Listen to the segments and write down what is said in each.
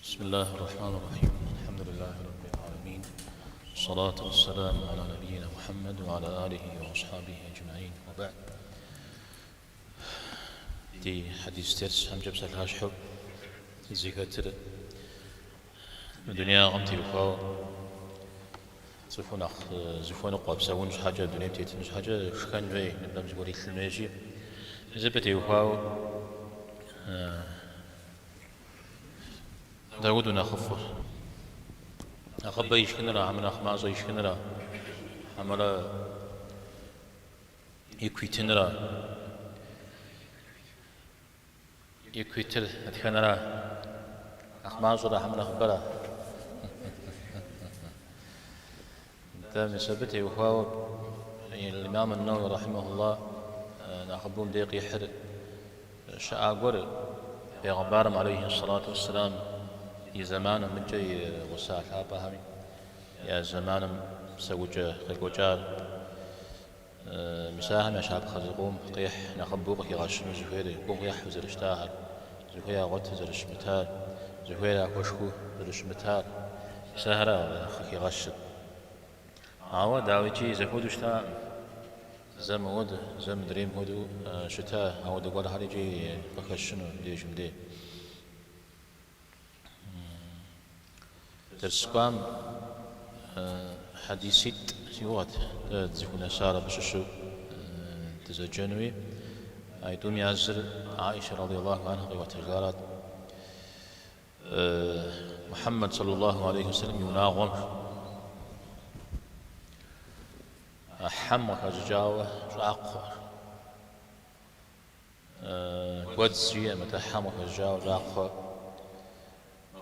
بسم الله الرحمن الرحيم الحمد لله رب العالمين والصلاة والسلام على نبينا محمد وعلى آله وأصحابه أجمعين وبعد Ди хьэдис дерсхэмкӏэ псалъащхьэу зыхэтыр мы дунеягъэм теухуауэ цӏыхур нэхъ зыхуэныкъуэ псэун щхьэкӏэ, дунейм тетын щхьэкӏэ шхэн хуей, ныбэм зыгуэр илъын хуейщи, мис абы теухуауэ Дауэдэу нэхъыфӏыр? Нэхъыбэ ишхыныра, хьэмэрэ нэхъ мащӏэ ишхыныра, хьэмэрэ ику итыныра? Ику итыр дэтхэнэра? Нэхъ мащӏэра, хьэмэрэ нэхъыбэра? Дэ мис абы теухуауэ Имам ан-Нэуи рахьимэхуллах нэхъыбэу мыбдеж къихьыр щыӏа гуэр Бегъымбарым алейхи сэлату уэсселам и зэманым, мыкӏэ и гъуса лъапӏэхэми я зэманым псэукӏэ къекӏуэкӏар. Мис ахэм я щапхъэ зыкъом къехь нэхъыбэу къыхигъэщыну зыхуейр гугъу ехьу зэрыщытахэр, зыхуей ягъуэту зэрыщымытар, зыхуейр яхуэшхыу зэрыщымытар. Мис ахэра нэхъ къыхигъэщыр. Ауэ, дауикӏи, зэхуэдэу щытакъым. Зэ мыуэду, зэ мыдрейм хуэдэу щыта, ауэдэ гуэрхэр икӏи къыхэщыну мыбдежым дей. Дерс кӏуам хьэдиситӏ си гугъэт дэ дызыхунэсар абы щыщу дызэджэнуи. Аитӏум языр Аишэ радиаллаху анха къиӏуэтэжарат. Мухьэммэд саллаллаху алейхи вассалам и унагъуэм хьэм къыхэщӏыкӏауэ щӏакхъуэ. Гуэдз жиӏэм, атӏэ хьэм къыхэщӏыкӏауэ щӏакхъуэ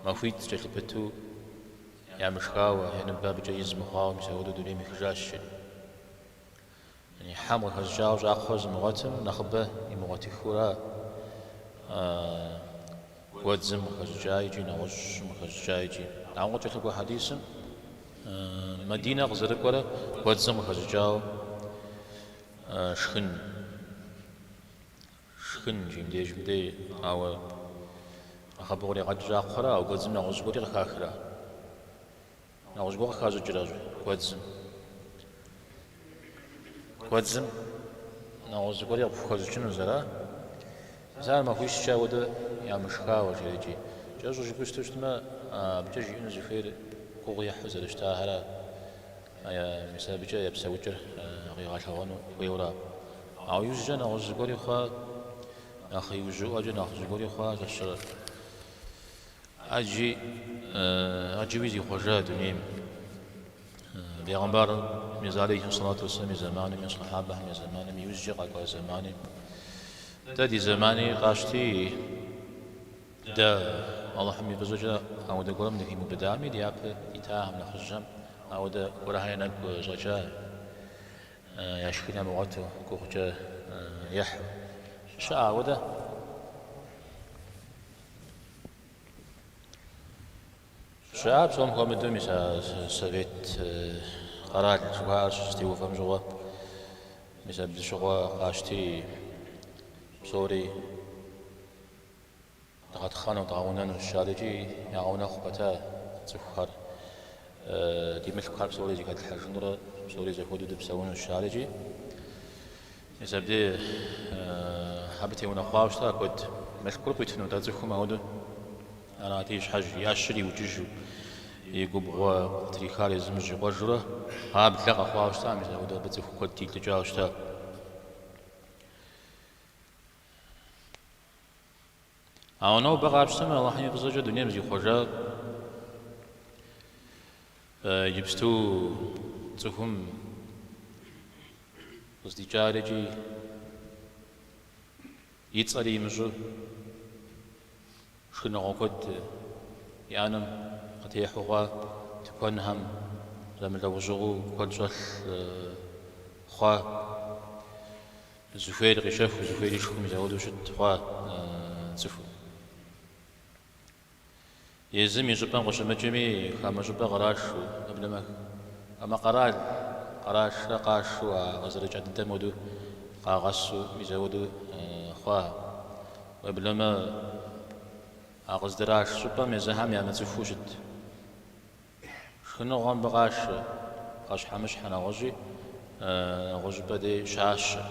махуитӏ кӏэлъыпыту ямышхауэ, я ныбэ абыкӏэ из мыхъуауэ, мис апхуэдэу дунейм ехыжащ, жери. Яни хьэм къыхэщӏыкӏауэ щӏакхъуэ зымыгъуэтым нэхъыбэ имыгъуэтыхыурэ гуэдзым къыхэщӏыкӏа икӏи нэгъуэщӏым къыхэщӏыкӏа икӏи. Ауэ къыкӏэлъыкӏуэ хьэдисым Мадинэ къызэрыкӏуэрэ гуэдзым къыхэщӏыкӏауэ шхын. Шхын жи мыбдежым дей, ауэ нэхъыбэу къригъэкӏ щӏакхъуэра, ауэ гуэдзым нэгъуэщӏ гуэри къыхахрэ? Нэгъуэщӏ гуэр къыхащӏыкӏрэ гуэдзым? Гуэдзым нэгъуэщӏ зыгуэри къыпхухэщӏыкӏыну ара? Мис ар махуищкӏэ ауэдэ ямышхауэ жери икӏи. Кӏэщӏу жыпӏэу щыту щытмэ, абыкӏэ жиӏэну зыхуейр гугъу ехьу зэрыщытахэра? Мис абыкӏэ я псэукӏэр къигъэлъэгъуэну хуейуэра. Ауэ иужькӏэ нэгъуэщӏ зыгуэри хъуа, нэхъ иужьыӏуэкӏэ нэхъ зыгуэри хъуа, щӏэщэрэ. ӏэджи, ӏэджэуи зихъуэжа дунейм. Бегъымбар мис алейхи сэлату уэсселам и зэманым, и сахьабэхэм я зэманым, иужькӏэ къэкӏуа зэмани. Дэ ди зэмани къащти, Дэ Алыхьым и фӏыщӏэкӏэ ауэдэ гуэрым дыхимыубыдами, ди япэ итахэм, нэхъыжьхэм ауэдэ гуэрхэр я нэгу щӏэкӏа, яшхын ямыгъуэту, гугъукӏэ ехьу. Щыӏэ ауэдэ? Щыӏа псом хуэмыдэу мис а совет къэрал жыхуаӏэр щызэтеувэм щыгъуэ, мис абы щыгъуэ къащти псори Дгъэтхъэну, дгъэунэнущ жари икӏи ягъэунэхъу пэта цӏыхухэр. Ди мылъкухэр псори зэхэтлъхьэжынурэ псори зэхуэдэу дыпсэунущ жари икӏи. Мис абдей абы теунэхъуауэ щыта куэд. Мылъкур къуитыну-тӏэ цӏыхум ауэдэу. Арати, щхьэж и ӏэщыр иукӏыжу, и губгъуэ къытрихар езым зэщӏикъуэжурэ гъаблэ къэхъуауэ щыта, мис ауэдэу абы цӏыху куэд илӏыкӏауэ щыта. Ауэ нобэ къапщтэмэ, Алыхьым и фӏыщӏэкӏэ дунейм зихъуэжа иджыпсту цӏыхум къыздикӏар икӏи и цӏэри имыщӏэу шхыныгъуэ куэд и ӏэнэм къытехьэу хъуа, тыкуэнхэм зэмылӏэужьыгъуэу куэд щӏэлъ хъуа. Зыхуейр къищэху, зыхуейр ишхыу мис ауэдэу щыт хъуа цӏыхур. Езым и щӏыпӏэм къыщымыкӏми, хамэ щӏыпӏэ кърашу, уеблэмэ хамэ къэрал кърашрэ къашу а къызэрыкӏа дыдэм хуэдэу къагъэсу мис ауэдэу хъуа. Уеблэмэ. А къыздраш щӏыпӏэм езыхэм ямыцӏыхуу щыт. Шхыныгъуэ мыбы къашэ, пхъэщхьэмыщхьэ нэгъуэщӏи нэгъуэщӏыпӏэ дей щащэ.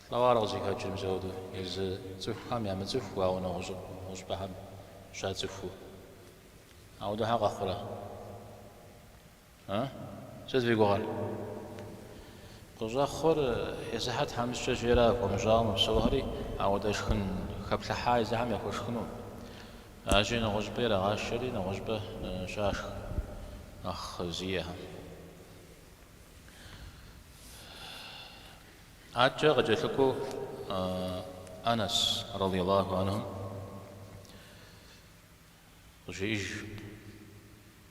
Лӏо ар къызыхэкӏыр мис ауэдэу езы цӏыхухэм ямыцӏыху, ауэ нэгъуэщӏыпӏэхэм щацӏыхуу. Ауэдэу щхьэ къэхъурэ? А? Сыт фи гугъэр? Къыщӏэхъур езыхэр тхьэмыщкӏэщи ара, хуэмыщӏауэ мэпсэухэри, ауэдэ шхын хэплъыхьа езыхэм яхуэшхыну. Аращи, нэгъуэщӏыпӏэ ирагъашэри, нэгъуэщӏыпӏэ щашх нэхъ зиӏэхэм. Адэкӏэ къыкӏэлъыкӏуэу Анэс, радиаллаху анхум, Къыжеӏэж,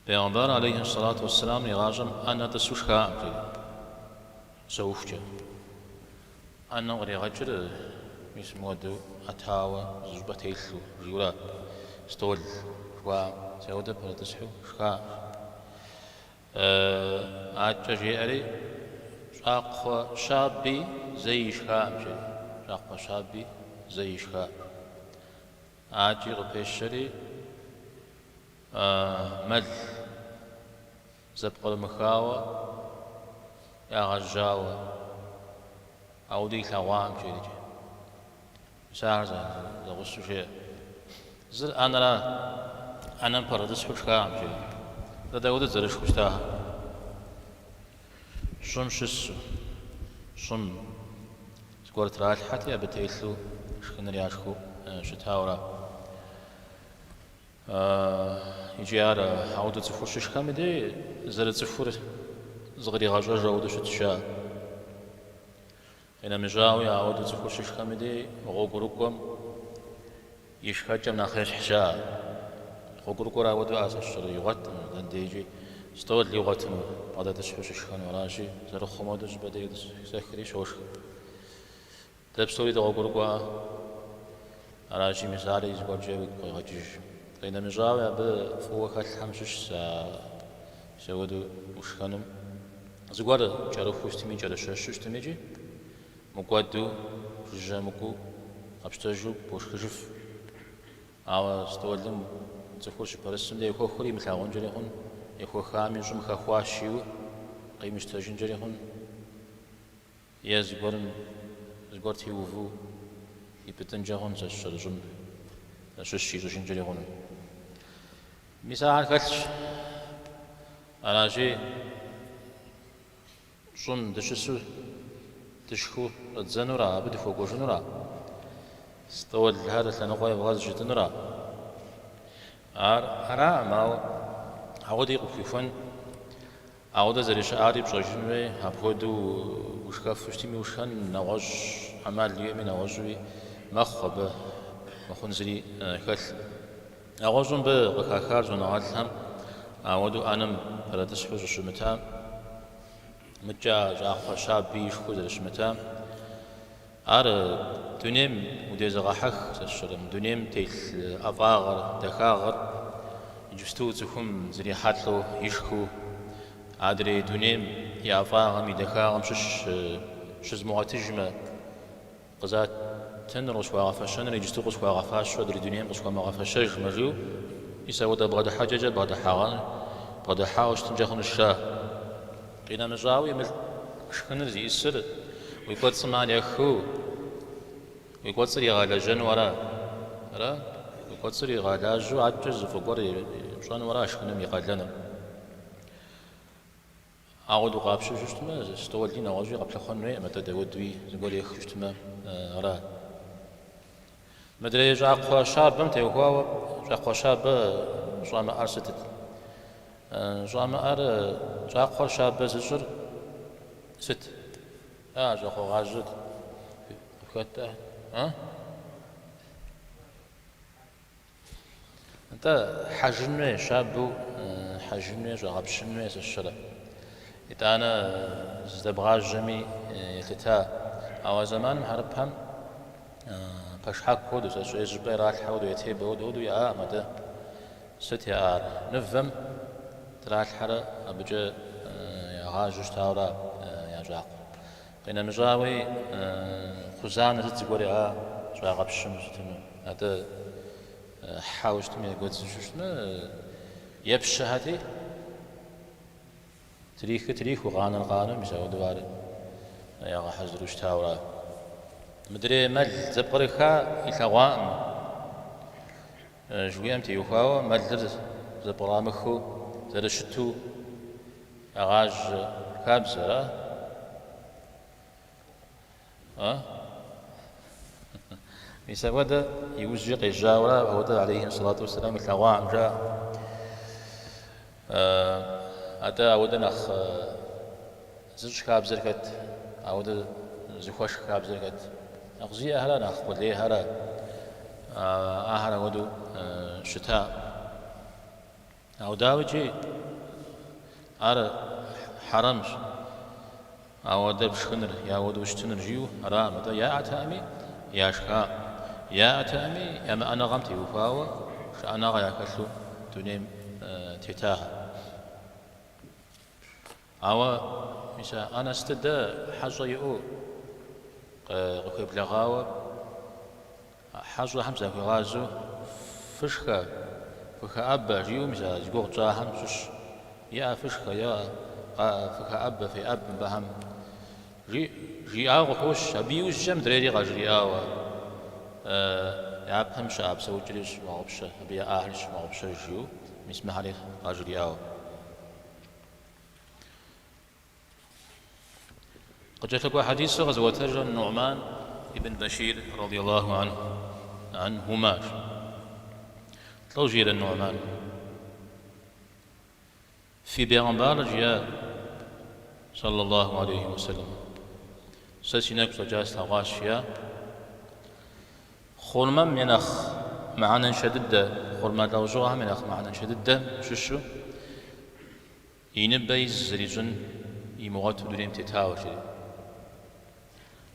Бегъымбар алейхи сэлату уэсселам игъащӏэм ӏэнэ тӏысу шхаӏым, жери, псэухукӏэ. ӏэнэм къригъэкӏыр мис мыуэдэу ӏэтауэ зыщӏыпӏэ телъу, жиӏэурэ, стол жыхуаӏэм, мис ауэдэ пэрытӏысхьэу шхаӏым. Адэкӏэ жеӏэри, щӏакхъуэ щаби зэи ишхаӏым, жери, щӏакхъуэ щаби зэи ишхаӏым. Адэкӏи къыпещэри, мэл зэпкърымыхауэ ягъэжьауэ, ауэдэ илъэгъуаӏым жерикӏэ. Мис ахэр зэгъусэу жеӏэ. Зыр ӏэнэра, ӏэнэм пэрытӏысхьэу шхаӏым жери. Дэ дауэдэт зэрышхыу щытахэр? Щӏым щысу, щӏым зыгуэр тралъхьэти, абы телъу шхыныр яшхыу щытауэра. Икӏи ар ауэдэу цӏыхур щышхэм и дей зэрыцӏыхур зыкъригъэщӏэжу ауэдэу щытщ ар. Къинэмыщӏауи, ауэдэу цӏыхур щышхэм и дей гъуэгурыкӏуэм и шхэкӏэм нэхъ ещхьщ ар. Гъуэгурыкӏуэр ауэдэу ӏэ сэ сщӏэрэ игъуэткъым, дэнэ дежи стӏол игъуэтыну, бгъэдэтӏысхьэу щышхэну аращи, зэрыхъум хуэдэу щӏыпӏэ дей йотӏысэхри щошх. Дэ псори дыгъуэгурыкӏуэӏэ, аращи, мис ари зыгуэркӏэ уигу къегъэкӏыж. Къинэмыщӏауи, абы фӏыуэ хэлъхэм щыщщ а мис ауэдэу ушхэным. Зыгуэр кӏэрыхуу щытми, кӏэрыщэщу щытми икӏи, мыкӏуэду, жыжьэ мыкӏуэу къэпщтэжу бошхыжыф. Ауэ стӏолым цӏыхур щыпэрысым де ехуэхри имылъагъункӏэри хъун, ехуэхами щӏым хэхуащ жиӏэу къимыщтэжынкӏэри хъун, е зыгуэрым зыгуэр теувэу ипӏытӏынкӏэ хъун, сэ сщӏэрэ щӏым щыщ ищӏыжынкӏэри хъуну. Мис ахэр хэлъщ. Аращи, щӏым дыщысу дышхыу щӏэддзэнура, абы дыхуэкӏуэжынура, стӏолхэр лъэныкъуэ евгъэз жытӏэнура? Ар араӏым, ауэ ауэди къыпхуихуэн, ауэдэ зэрыщыӏари пщӏэжын хуей, апхуэдэу ушхэфу щытми ушхэн, нэгъуэщӏ ӏэмал уиӏэми нэгъуэщӏуи мэхъу абы мыхъун зыри хэлъ. Нэгъуэщӏу мыбы къыхахар щӏэныгъэлӏхэм ауэдэу ӏэнэм пэрытӏысхьэу щӏыщымытам, мыдкӏэ щӏакхъуэ щаби ишхыу зэрыщымытам, ар дунейм удезыгъэхьэх, сэ сщӏэрэ, мы дунейм телъ ӏэфӏагъэр, дахагъэр иджыпсту цӏыхум зрихьэлӏэу ишхыу, адрей дунейм и ӏэфӏагъэм, и дахагъэм щыщ щызмыгъуэтыжмэ, Къызатынур, къысхуагъэфэщэнур иджысту къысхуагъэфащэу адрей дунейм къысхуамыгъэфэщэжмэ, жиӏэу, мис ауэдэ бгъэдыхьэкӏэкӏэ бгъэдыхьауэ щытынкӏэ хъунущ жаӏэ. Къинэмыщӏауи, мы шхыныр зиӏысыр уи кӏуэцӏым ар ехыу, уи кӏуэцӏыр игъэлэжьэну ара? Ара? Уи кӏуэцӏыр игъэлажьэу адэкӏэ зы фӏы гуэр пщӏэну ара шхыным и къалэныр? Ауэдэу къапщтэу щытмэ, стӏоли нэгъуэщӏи къэплъыхъуэн хуейкъым, атӏэ дауэдуи зыгуэр ехыу щытмэ, ара. Мыдрей щӏакхъуэ щабэм теухуауэ, щӏакхъуэ щабэ щӏамыӏэр сытыт? Щӏамыӏэр, щӏакхъуэр щабэ зыщӏыр сыт? А, щӏакхъуэгъажьэт. Къыхэт, а? Нтӏэ, хьэжын хуей, щабэу хьэжын хуей, щӏэгъэпщын хуей сэ сщӏэрэ. Итӏанэ здэбгъажьэми елъыта. Ауэ зэманым хьэрыпхэм пэшхьэку хуэдэу, сэ сщӏэ, щӏыпӏэ иралъхьэ хуэдэу, е тебэ хуэдэу, хуэдэу яӏакъым, атӏэ сыт яӏар? Мывэм тралъхьэрэ абыкӏэ ягъажьэу щытауэра я щӏакхъуэр. Къинэмыщӏауи, кхъузанэ сыт зыгуэр яӏа щӏагъэпщыну сытыну, атӏэ. Хьэуэ щытмэ, е гуэдзу щытмэ, епщэхэти, трихыр трихыу, къанэр къанэу, мис апхуэдэу ар ягъэхьэзыру щытауэра. Мыдрей мэл зэпкърыха илъэгъуакъым жыхуиӏэм теухуауэ мэлыр зэпкърамыхыу зэрыщыту ягъажьэ хабзэра? А? Мис апхуэдэ иужькӏэ къежьауэра, апхуэдэ алейхи сэлату уэсселам илъэгъуакъым, жаӏэ. Атӏэ ауэдэ нэхъ зыщӏ хабзэр хэт, ауэдэ зыхуэшх хабзэр хэт? Нэхъ зиӏэхэра, нэхъ къулейхэра? Ахэр ауэдэу щыта. Ауэ дауикӏи ар хьэрэмщ, ауэдэ пшхыныр е ауэдэу щытыныр жиӏэу аракъым, атӏэ яӏэтэкъыми яшха, яӏэтэкъыми ямыӏэныгъэм теухуауэ шыӏэныгъэ яхэлъу дунейм тетахэр. Ауэ мис а Анэс дыдэ хьэщӏэ иӏэу къыхуеблэгъауэ хьэщӏэхэм захуигъазэу фышхэ, фыхэӏэбэ жиӏэу мис а зи гугъу тщӏахэм щыщ. Иӏэ фышхэ, е фыхэӏэбэ, феӏэб мыбыхэм жиӏауэ къыхощ. Абы иужькӏэ мыдрейри къажриӏауэ япэм щыӏа псэукӏэри зыщывмыгъэгъупщэ, абы яӏахэри зыщывмыгъэгъупщэж жиӏэу мис мыхэри къажриӏауэ. Къыкӏэлъыкӏуэ хьэдисыр къэзыӏуэтэжыр Нугьман ибн Башир радиаллаху анху, анхумащ. Лӏо жиӏэрэ Нугьман? Фи бегъымбарыр жиӏа, саллаллаху алейхи уэсэлэм, сэ си нэгу щӏэкӏа слъэгъуащ, жиӏа. Хъурмэм я нэхъ мыхьэнэншэ дыдэ, хъурмэ лӏэужьыгъуэхэм я нэхъ мыхьэнэншэ дыдэм щыщу и ныбэ из зэрищӏын имыгъуэту дунейм тетауэ жери.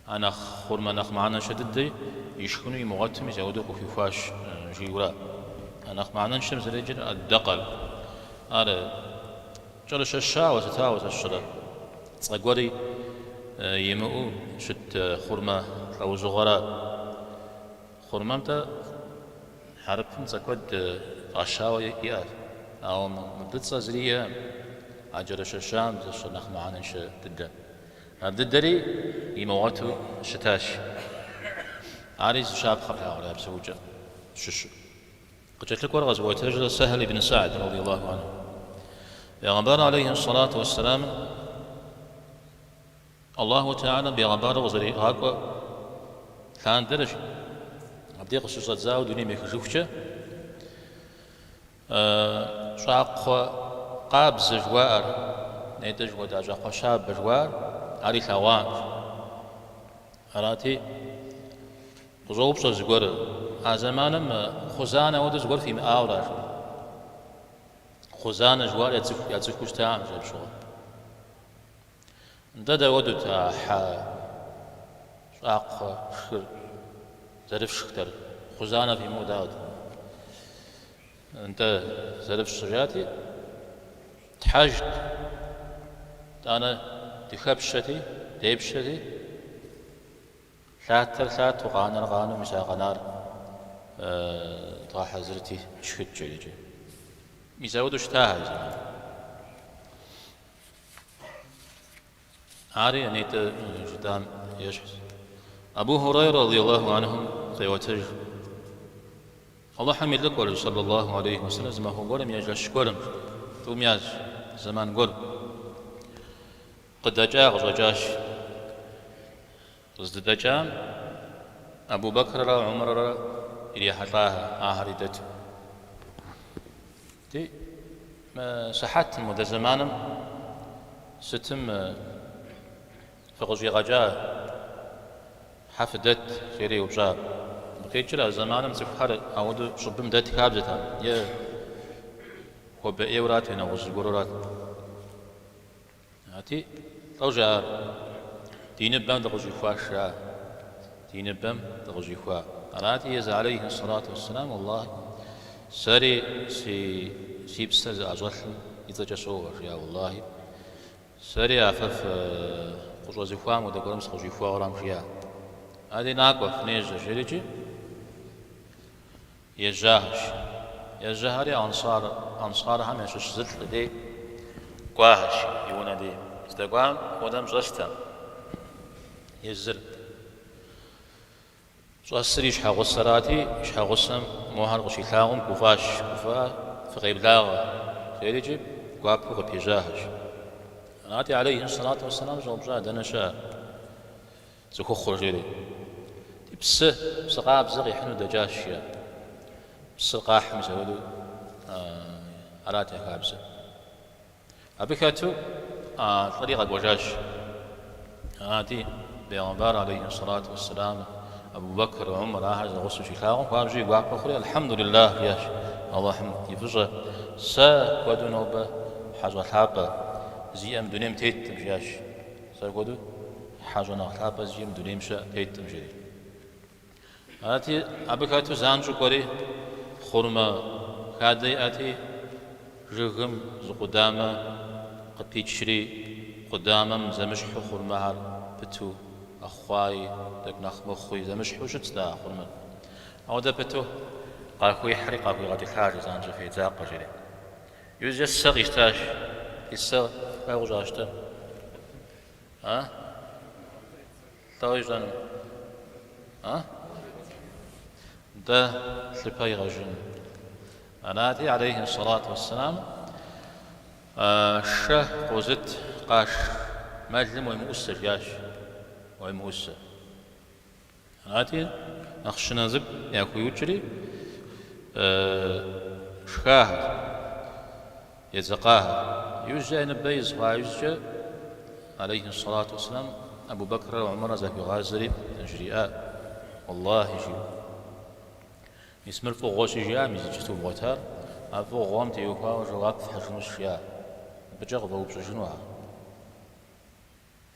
А нэхъ хъурмэ нэхъ мыхьэнэншэ дыдэ ишхыну имыгъуэту мис ауэдэу къыхуихуащ жиӏэура. А нэхъ мыхьэнэншэм зэреджэр ад-дэкъэл. Ар кӏэрыщэщауэ, сытауэ сэ сщӏэрэ, цӏэ гуэри имыӏэу щыт хъурмэ лӏэужьыгъуэра. Хъурмэм-тӏэ хьэрыпым цӏэ куэд фӏащауэ иӏэщ, ауэ мыбы цӏэ зыри иӏэкъым, а кӏэрыщэщам сэ сщӏэрэ нэхъ мыхьэнэншэ дыдэ. Ар дыдэри имыгъуэту щытащ. Ари зы щапхъэ плъагъур я псэукӏэм щыщу. Къыкӏэлъыкӏуэр къэзыӏуэтэжыр Сэхьл ибн Сэгьд, радиаллаху анху. Бегъымбар алейхи ссалату уэсселам Аллаху Тэхьэлам бегъымбарыр къызэригъакӏуэ лъандэрэщ, абдей къыщыщӏэдзауэ дунейм ехыжыхукӏэ щӏакхъуэ къабзэ жыхуаӏэр, нетӏэ жыхуэтӏа щӏакхъуэ щабэ жыхуаӏэр, ар илъэгъуащ. Арати, къыщӏоупщӏэ зыгуэр, а зэманым кхъузанэ хуэдэу зыгуэр фимыӏауэра? жери. Кхъузанэ жыхуаӏэр яцӏыхуу щытакъым абы щыгъуэ. Нтӏэ дауэдэут а хьэ щӏакхъуэ фшхыр зэрыфшхтэр? Кхъузанэ фимыӏэу дауэт? Нтӏэ зэрыфщӏыр жати, тхьэжт, тӏанэ дыхэпщэти, депщэти, лъатэр лъатэу, къанэр къанэу, мис а къэнар дгъэхьэзырти, тшхыт жери икӏи. Мис ауэдэу щытахэр а зэманым. Ари нетӏэ жытӏам ещхьщ. Абу Хурайра радиаллаху анхум къеӏуэтэж. Алыхьым и лӏыкӏуэр, саллаллаху алейхи уэсэлэм, зы махуэ гуэрым е жэщ гуэрым, тӏум язщ, зэман гуэр, къыдэкӏа, къыщӏэкӏащ. Къыздыдэкӏам Абу Бэкррэ Умэррэ ирихьэлӏахэ, ахэри дэту. Ди мы сыхьэтым, модэ зэманым сытым фыкъыщӏигъэкӏа, хьэ фыдэт, жери еупщӏа. Абы къикӏыр а зэманым цӏыхухэр ауэдэу щӏыбым дэт хабзэтэкъым, е хуабэ ӏейуэрат, е нэгъуэщӏ зыгуэрурат. Арати, лӏо жаӏар? Ди ныбэм дыкъыщӏихуаш, жаӏэ. Ди ныбэм дыкъыщӏихуа. Арати, езы алейхи сэлату уэсселам, Уэллахи, сэри си псэр зыӏэщӏэлъым и цӏэкӏэ соӏуэ, жиӏа, Уэллахи, сэри а фэ фыкъыщӏэзыхуам хуэдэ гуэрым сыкъыщӏихуауэрам, жиӏа. Ади накӏуэ, фынежьэ, жерикӏи. Ежьахэщ. Ежьэхэри ансар, ансархэм ящыщ зылӏ дей кӏуахэщ и унэ дей. Здэкӏуам унэм щӏэстэкъым езыр. Щӏэсыр и щхьэгъусэрати, и щхьэгъусэм мохэр къыщилъагъум гуфӏащ, гуфӏа, фыкъеблагъэ, жерикӏи гуапэу къыпежьахэщ. Арати, алейхи сэлату уэсселам щӏэупщӏа, дэнэ щыӏэ цӏыхухъур, жери. Ди псы, псы къабзэ къихьыну дэкӏащ, жиӏэ. Псыр къахьым мис апхуэдэу арат я хабзэр. Абы хэту а лӏыри къэкӏуэжащ. Арати, бегъымбар алейхи сэлату уэсселам, Абу Бэкр, Умар ахэр зэгъусэу щилъагъум хуабжьу и гуапэ хъури, Алхьэмдулиллах, жиӏащ, Алыхьым и фӏыщӏэ, сэ хуэдэу нобэ хьэщӏэ лъапӏэ зиӏэм дунейм теткъым, жиӏащ. Сэ хуэдэу хьэщӏэ нэхъ лъапӏэ зиӏэм дунейм щыӏэ теткъым, жери. Арати, абы хэту занщӏэу кӏуэри, хъурмэ хадэ иӏэти, жыгым зы къудамэ къыпичри, къудамэм зэмыщхьу хъурмэхэр пыту, нэхъ хъуаи, тӏэкӏу нэхъ мыхъуи, зэмыщхьу щытт а хъурмэр. Ауэдэ пыту къахуихьри къахуигъэтӏылъащ, занщӏэу федзакъэ, жери. Иужькӏэ сэ къищтащ. И сэ лӏо къыщӏащтэр? А? Лӏо ищӏэну? А? Дэ лъыпэ игъэжыну. Арати, алейхи сэлату уэсселам, шэ къозыт къаш мэлым уемыӏусэ, жиӏащ. Уемыӏусэ. Арати, нэхъ щынэ цӏыкӏу яхуиукӏри, шхахэр, едзэкъахэр. Иужькӏэ я ныбэ из хъуа иужькӏэ, алейхи сэлату уэсселам, Абу Бэкррэ Умаррэ захуигъазэри жриӏа, Уэллахи, жиӏэу. Мис мыр фӏыгъуэщи, жиӏа, мис иджысту вгъуэтар, а фӏыгъуэм теухуауэ жэуап фхьыжынущ, жиӏа. Абыкӏэ къывэупщӏыжыну ар.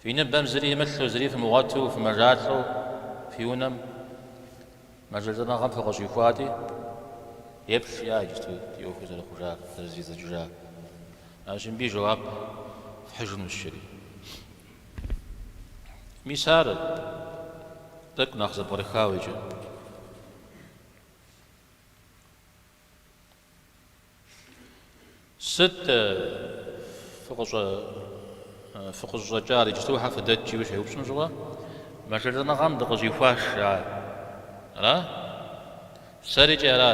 Фи ныбэм зыри имылъу, зыри фымыгъуэту, фымэжалӏэу фи унэм мэжэлӏэныгъэм фыкъыщӏихуати, еплъ, жиӏа иджысту ди ӏуэхур зэрыхъужар, зэрызидзэкӏыжар. Аращи, мыбы и жэуап фхьыжынущ, жери. Мис ар тӏэкӏу нэхъ зэпкърыхауэ иджы. Сыт фыкъыщӏыщӏэкӏар, иджысту щхьэ фыдэт жиӏэу щеупщӏым щыгъуэ, мэжэлӏэныгъэм дыкъыщӏихуащ, жаӏэ. Ара? Сэрикӏи ара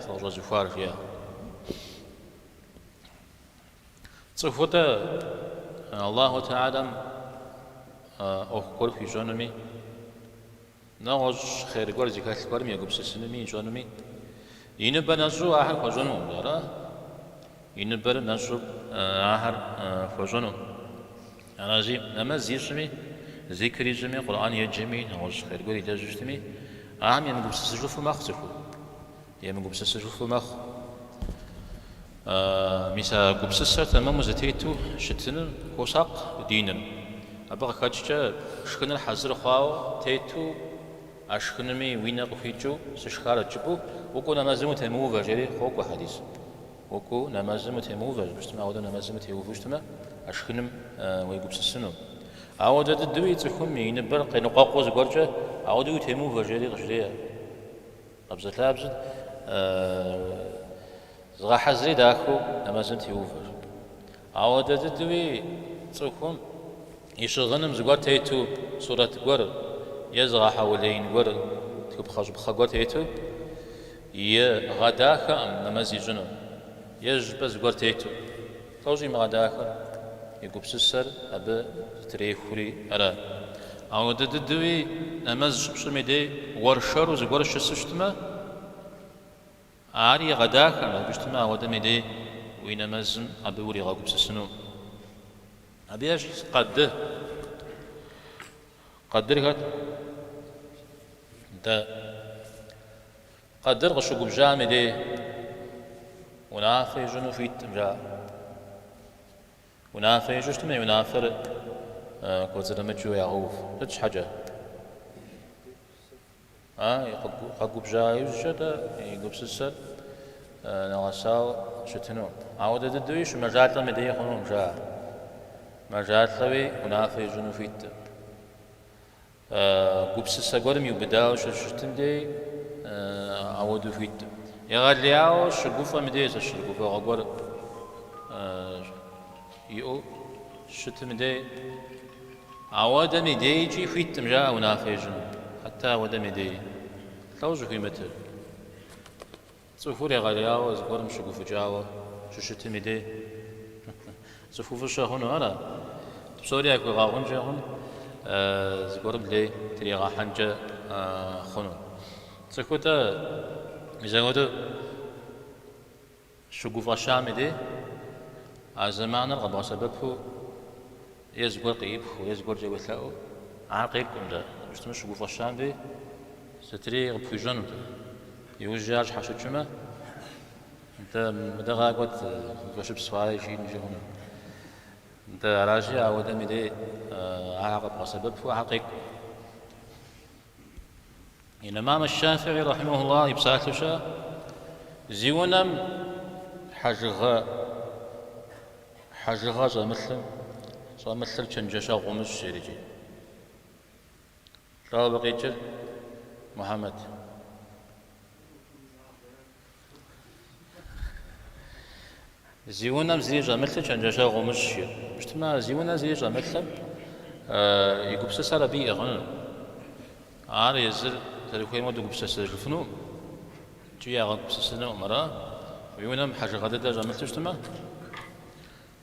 сыкъыщӏэзыхуар, жиӏэ. Цӏыхур-тӏэ Аллаху Тэхьэлам ӏуэху гуэр хуищӏэнуми, Нэгъуэщӏ хъер гуэр зыхэлъ гуэрым егупсысынуми ищӏэнуми, и ныбэ нэщӏу ахэр хуэщӏэнукъым, ара? И ныбэр нэщӏу ахэр хуэщӏэнукъым. Аращи, нэмэз ищӏми, зикр ищӏми, Къурӏэн еджэми, нэгъуэщӏ хъер гуэр илэжьу щытми, ахэм емыгупсысыжыфу мэхъу цӏыхур, емыгупсысыжыфу мэхъу. Мис а гупсысэр тэмэму зэтету щытыным хуосакъ диныр. Абы къыхэкӏкӏэ шхыныр хьэзыр хъуауэ тету а шхынми уи нэ къыхуикӏыу сышхарэт жыпӏэу, укӏуэу нэмэзым утемыувэ, жери къокӏуэ хьэдис. Укӏуэу нэмэзым утемыувэ, жыпӏэу щытмэ, ауэдэу нэмэзым утеувэу щытмэ, а шхыным уегупсысыну. Ауэдэ дыдэуи цӏыхум и ныбэр къеныкъуэкъуу зыгуэркӏэ, ауэдэуи утемыувэ, жери къыжреӏэ. Къабзэлъабзэу зыгъэхьэзыри дахэу нэмэзым теувэ. Ауэдэ дыдэуи цӏыхум и щыгъыным зыгуэр тету, сурэт гуэр е зыгъэхьэулеин гуэр, тхыпхъэщӏыпхъэ гуэр тету, игъэдахэкъым нэмэз ищӏыну, е щӏыпӏэ зыгуэр тету. Лӏо щӏимыгъэдахэр, и гупсысэр абы зытрехури ара. Ауэдэ дыдэуи нэмэз щыпщӏым и дей уэршэру зыгуэр щысу щытмэ, ари игъэдахэкъым, абы щытмэ, ауэдэм и дей уи нэмэзым абы уригъэгупсысыну. Абы ещхьщ къады. Къадыр хэт? Дэ. Къадыр къыщыгубжьам и дей унафэ ищӏыну хуиткъым, жаӏэ. Унафэ ищӏу щытмэ, и унафэр кӏуэцӏрымыкӏыу ягъэув. Сыт щхьэкӏэ? А, къэгубжьа иужькӏэ-тӏэ и гупсысэр нэгъэсауэ щытыну. Ауэдэ дыдэуи щымэжалӏэм и дей хъунукъым, жаӏэ. Мэжалӏэуи унафэ ищӏыну хуиткъым. Гупсысэ гуэрым иубыдауэ щыщытым дей ауэдэу хуиткъым. Егъэлеяуэ щыгуфӏэм и дей сэ сщӏэрэ гуфӏэгъуэ гуэр иӏэу щытым и дей, ауэдэм и дейкӏи хуиткъым жаӏэ унафэ ищӏыну. Хьэтэ ауэдэм и дей лӏо щӏыхуимытыр. Цӏыхур егъэлеяуэ зыгуэрым щыгуфӏыкӏауэ щыщытым и дей цӏыхуфӏыщэ хъуну ара? Псори яхуигъэгъункӏэ хъун, зыгуэрым лей тригъэхьэнкӏэ хъуну. Цӏыхур-тӏэ мис апхуэдэу щыгуфӏэщам и дей а зэманыр къэбгъэсэбэпу е зыгуэр къеӏыпхыу, е зыгуэркӏэ уелъэӏуу, ар къекӏукъым-тӏэ. Щытмэ, щыгуфӏэщам дей сытри къыпхуищӏэнут. Иужькӏэ ар щхьэщыкӏмэ, нтӏэ, мыдэ къакӏуэт, гуфӏэщыпс хъуаи жиӏэнкӏи хъуну. Нтӏэ, аращи, ауэдэм и дей ахэр къэбгъэсэбэпу ахэр къекӏукъым. Имам аш-Шафиӏи рахьимэхуллах и псалъэу щыӏэ, зи унэм хьэжыгъэ хьэжыгъэ щӏэмылъым, щӏэмылъыр чэнджэщэгъу умыщӏ, жерикӏи. Лӏо абы къикӏыр, Мухьэмэд. Зи унэм зыри щӏэмылъыр чэнджэщэгъу умыщӏ, жи. Щытмэ, зи унэ зыри щӏэмылъым и гупсысэр абы иӏыгъыну. Ар езыр зэрыхуейм хуэдэу гупсысэжыфынукъым, икӏи ягъэгупсысынукъым, ара? Уи унэм хьэжыгъэ дыдэ щӏэмылъу щытмэ,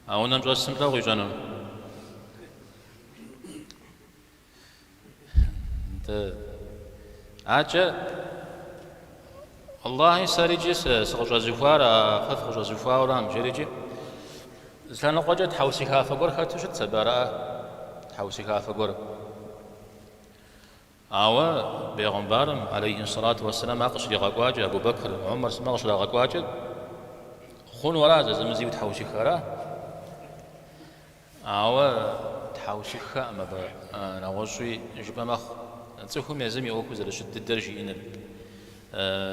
а унэм щӏэсым лӏо къищӏэну? Акӏэ, Аллахьи сэрикӏи сыкъыщӏэзыхуар а фэ фыкъыщӏэзыхуаурам, жерикӏи, зы лъэныкъуэкӏэ тхьэусыхафэ гуэр хэту щытщ абы, араӏэ, тхьэусыхафэ гуэр. Ауэ бегъымбарым, алейхи сэлату уэсселам, ар къыщригъэкӏуакӏэ, Абу Бэкр, Умар сымэ къыщрагъэкӏуакӏэ, хъуну ара зэзэмызи утхьэусыхэ, ара? Ауэ тхьэусыхэкъым абы, нэгъуэщӏуи жыпӏэ мэхъу. Цӏыхум езым и ӏуэхур зэрыщыт дыдэр жиӏэныр,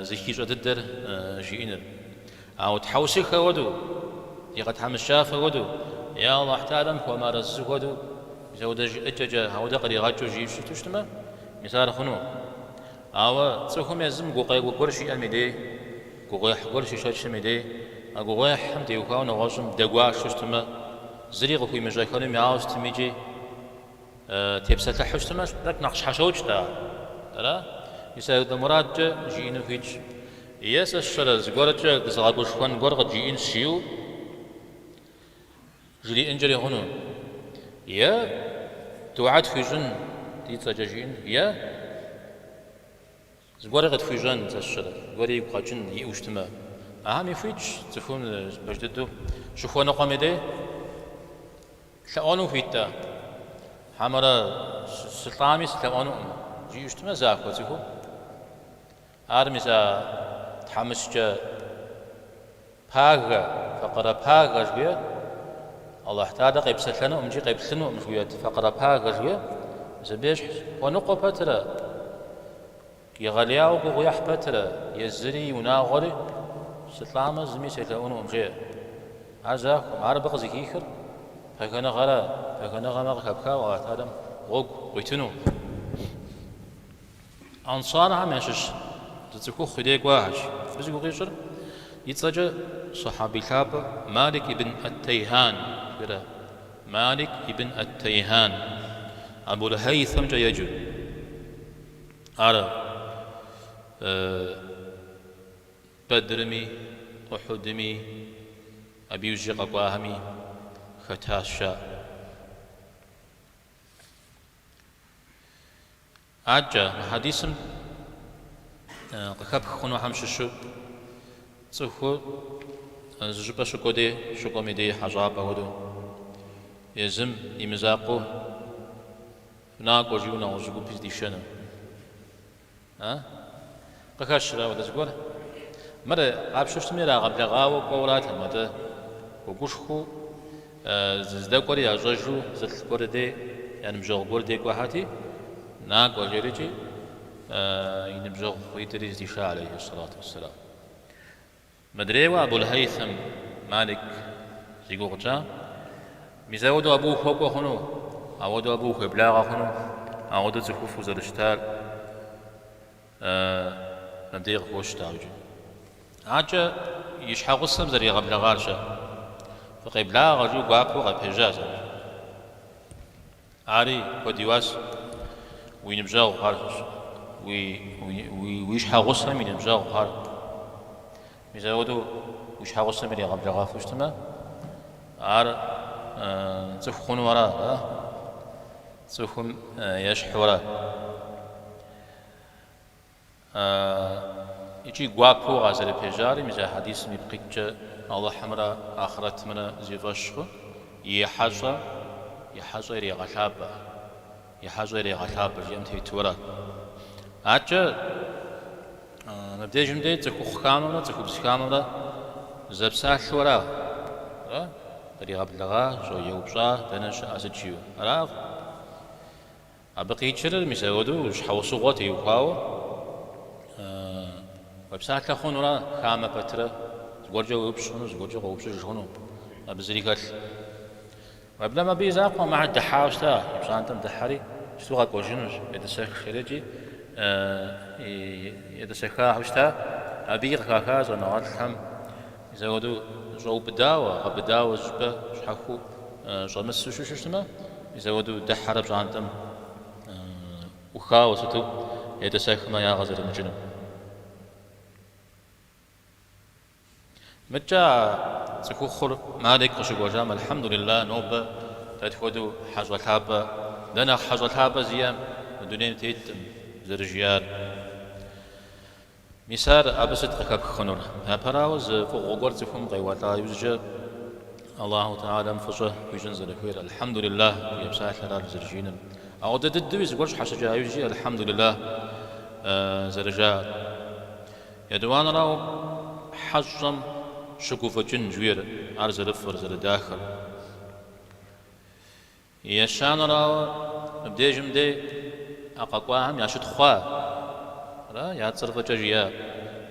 зыхищӏэ дыдэр жиӏэныр. Ауэ тхьэусыхэ хуэдэу, игъэтхьэмыщкӏафэ хуэдэу, е Аллахь Тэхьэлам хуэмыарэзы хуэдэу, мис ауэдэ жыӏэкӏэкӏэ, ауэдэ къригъэкӏыу жиӏэу щыту щытмэ, мис ар хъуну. Ауэ цӏыхум езым гукъеуэ гуэр щиӏэм и дей, гугъуехь гуэр щишэчым и дей, а гугъуехьым теухуауэ нэгъуэщӏым дэгуашэу щытмэ, зыри къыхуимыщӏэхэнуми, ауэ сытми икӏи тепсэлъыхьу щытмэ, тӏэкӏу нэхъ щхьэщокӏ-тӏэ ар. Ара? Мис апхуэдэ мурадкӏэ жиӏэну хуитщ. Е сэ сщӏэрэ зыгуэркӏэ дызыгъэгушхуэн гуэр къыджиӏэнщ жиӏэу жриӏэнкӏэри хъуну. Е дугьэ тхуищӏын ди цӏэкӏэ жиӏэн, е зыгуэри къытхуищӏэн, сэ сщӏэрэ, зыгуэри игу къэкӏын иӏэу щытмэ. Ахэми хуитщ цӏыхум пэж дыдэу щыхуэныкъуэм и дей лъэӏуэну хуит-тӏэ, хьэмэрэ сылӏами сылъэӏуэнукъым жиӏэу щытмэ, захуэ цӏыхум. Ар мис а тхьэмыщкӏэ пагэ, факъырэ пагэ жыхуиӏэр, Алыхь Тэхьэлэ къепсэлъэнукъым икӏи къеплъынукъым жыхуиӏэт, факъырэ пагэ жыхуиӏэр, мис абы ещхьщ. Хуэныкъуэ пэтрэ, егъэлеяуэ гугъу ехь пэтрэ, езыри и унагъуэри сылӏамэ зыми селъэӏунукъым, жеӏэ. Ар захуэкъым, ар абы къызыхихыр пагэныгъэра, пагэныгъэмэ къыхэпхауэ Алыхь Тэхьэлэм гъуэгу къуитынукъым. Ансархэм ящыщ зы цӏыхухъу и дей кӏуахэщ. Абы зи гугъу ищӏыр и цӏэкӏэ сухьэби лъапӏэ Малик ибн ат-Тайхан жиӏэрэ. Малик ибн ат-Тайхан, Абул-Хайсэмкӏэ еджэу. Ар Бэдрми, Ухьудми, абы иужькӏэ къэкӏуахэми хэтащ жаӏэ. Адэкӏэ, мы хьэдисым къыхэпх хъунухэм щыщу цӏыхур зы щӏыпӏэ щыкӏуэ дей, щыкӏуэм и дей хьэщӏапӏэ хуэдэу, езым и мызакъуэу фынакӏуэ жиӏэу нэгъуэщӏ гупи здишэну. А? Къыхэщрэ ауэдэ зыгуэр? Мыр къапщтэу щытми ирагъэблэгъауэ кӏуэуратэкъым, атӏэ хуэгушхуэу зыздэкӏуэри ящӏэжу зылӏ гуэр дей, я ныбжьэгъу гуэр дей кӏуэхьэти, накӏуэ жерикӏи и ныбжьэгъуитӏри здиша, алейхи сэлату уэсселам. Мыдрейуэ Абул-Хайсэм Малик зи гугъу тщӏа, мис ауэдэу абы ухуэкӏуэ хъуну, ауэдэу абы ухуеблагъэ хъуну, ауэдэу цӏыхуфӏу зэрыщытар мыбдеж къыхощ, дауикӏ. Акӏэ и щхьэгъусэм зэригъэблэгъар-щэ? Фыкъеблагъэ жиӏэу гуапэу къапежьащ абы. Ари куэд и уас уи ныбжьэгъухэр, уи щхьэгъусэм и ныбжьэгъухэр. Мис апхуэдэу уи щхьэгъусэм иригъэблэгъэфу щытмэ, ар цӏыху хъуну ара, а? Цӏыхум ещхьу ара? Икӏи гуапэу къазэрыпежьари, мис а хьэдисым ипкъ иткӏэ Алыхьымрэ ахърэтымрэ зи фӏэщ хъу и хьэщӏэ, и хьэщӏэ ирегъэлъапӏэ, и хьэщӏэ ирегъэлъапӏэ жиӏэм тету ара. Аткӏэ мыбдежым дей цӏыхухъу хамэмрэ цӏыхубз хамэмрэ зэпсалъэу ара? Ара? Къригъэблэгъа, щӏо еупщӏа, дэнэ щыӏэ сыт жиӏэу? Аракъым. Абы къикӏыр мис апхуэдэу щхьэусыгъуэ теухуауэ уепсалъэ хъунура, хамэ пэтрэ, зыгуэркӏэ уеупщӏ хъуну, зыгуэркӏэ къоупщӏыж хъуну, абы зыри хэлъ. Уеблэмэ абы и закъуэкъым, ахэр дыхьауэ щыта, и пщӏантӏэм дыхьэри, иджыпсту къэкӏуэжынущ, етӏысэх жерикӏи етӏысэхахэу щыта, абыи къыхаха щӏэныгъэлӏхэм мис апхуэдэу щӏэубыдауэ, гъэбыдауэ зыщӏыпӏэ щхьэхуэу щӏэмысу щытмэ, мис апхуэдэу дыхьэрэ пщӏантӏэм ӏухауэ сыту етӏысэхмэ ягъэ зэрымыкӏынум. Мыткӏэ а цӏыхухъур Малик къыщыкӏуэжам, Алхьэмдулилла, нобэ дэ тхуэдэу хьэщӏэ лъапӏэ, дэ нэхъ хьэщӏэ лъапӏэ зиӏэ мы дунейм теткъым, зэрыжиӏар. Мис ар абы сыт къыхэпх хъунур? Япэрауэ, зы фӏыгъуэ гуэр цӏыхум къеуэлӏа иужькӏэ Аллаху Тэхьэлам фӏыщӏэ хуищӏын зэрыхуейр, Алхьэмдулиллах жиӏэ псалъэр ар зэрыжиӏэнур. Ауэдэ дыдэуи зыгуэр щхьэщыкӏа иужькӏи Алхьэмдулиллах зэрыжаӏэр. Етӏуанэрауэ, хьэщӏэм щыгуфӏыкӏын жиӏэр, ар зэрыфӏыр, зэрыдахэр. Ещанэрауэ, мыбдежым дей а къэкӏуахэм ящытхъуа, ара, я цӏэр фӏыкӏэ жиӏа,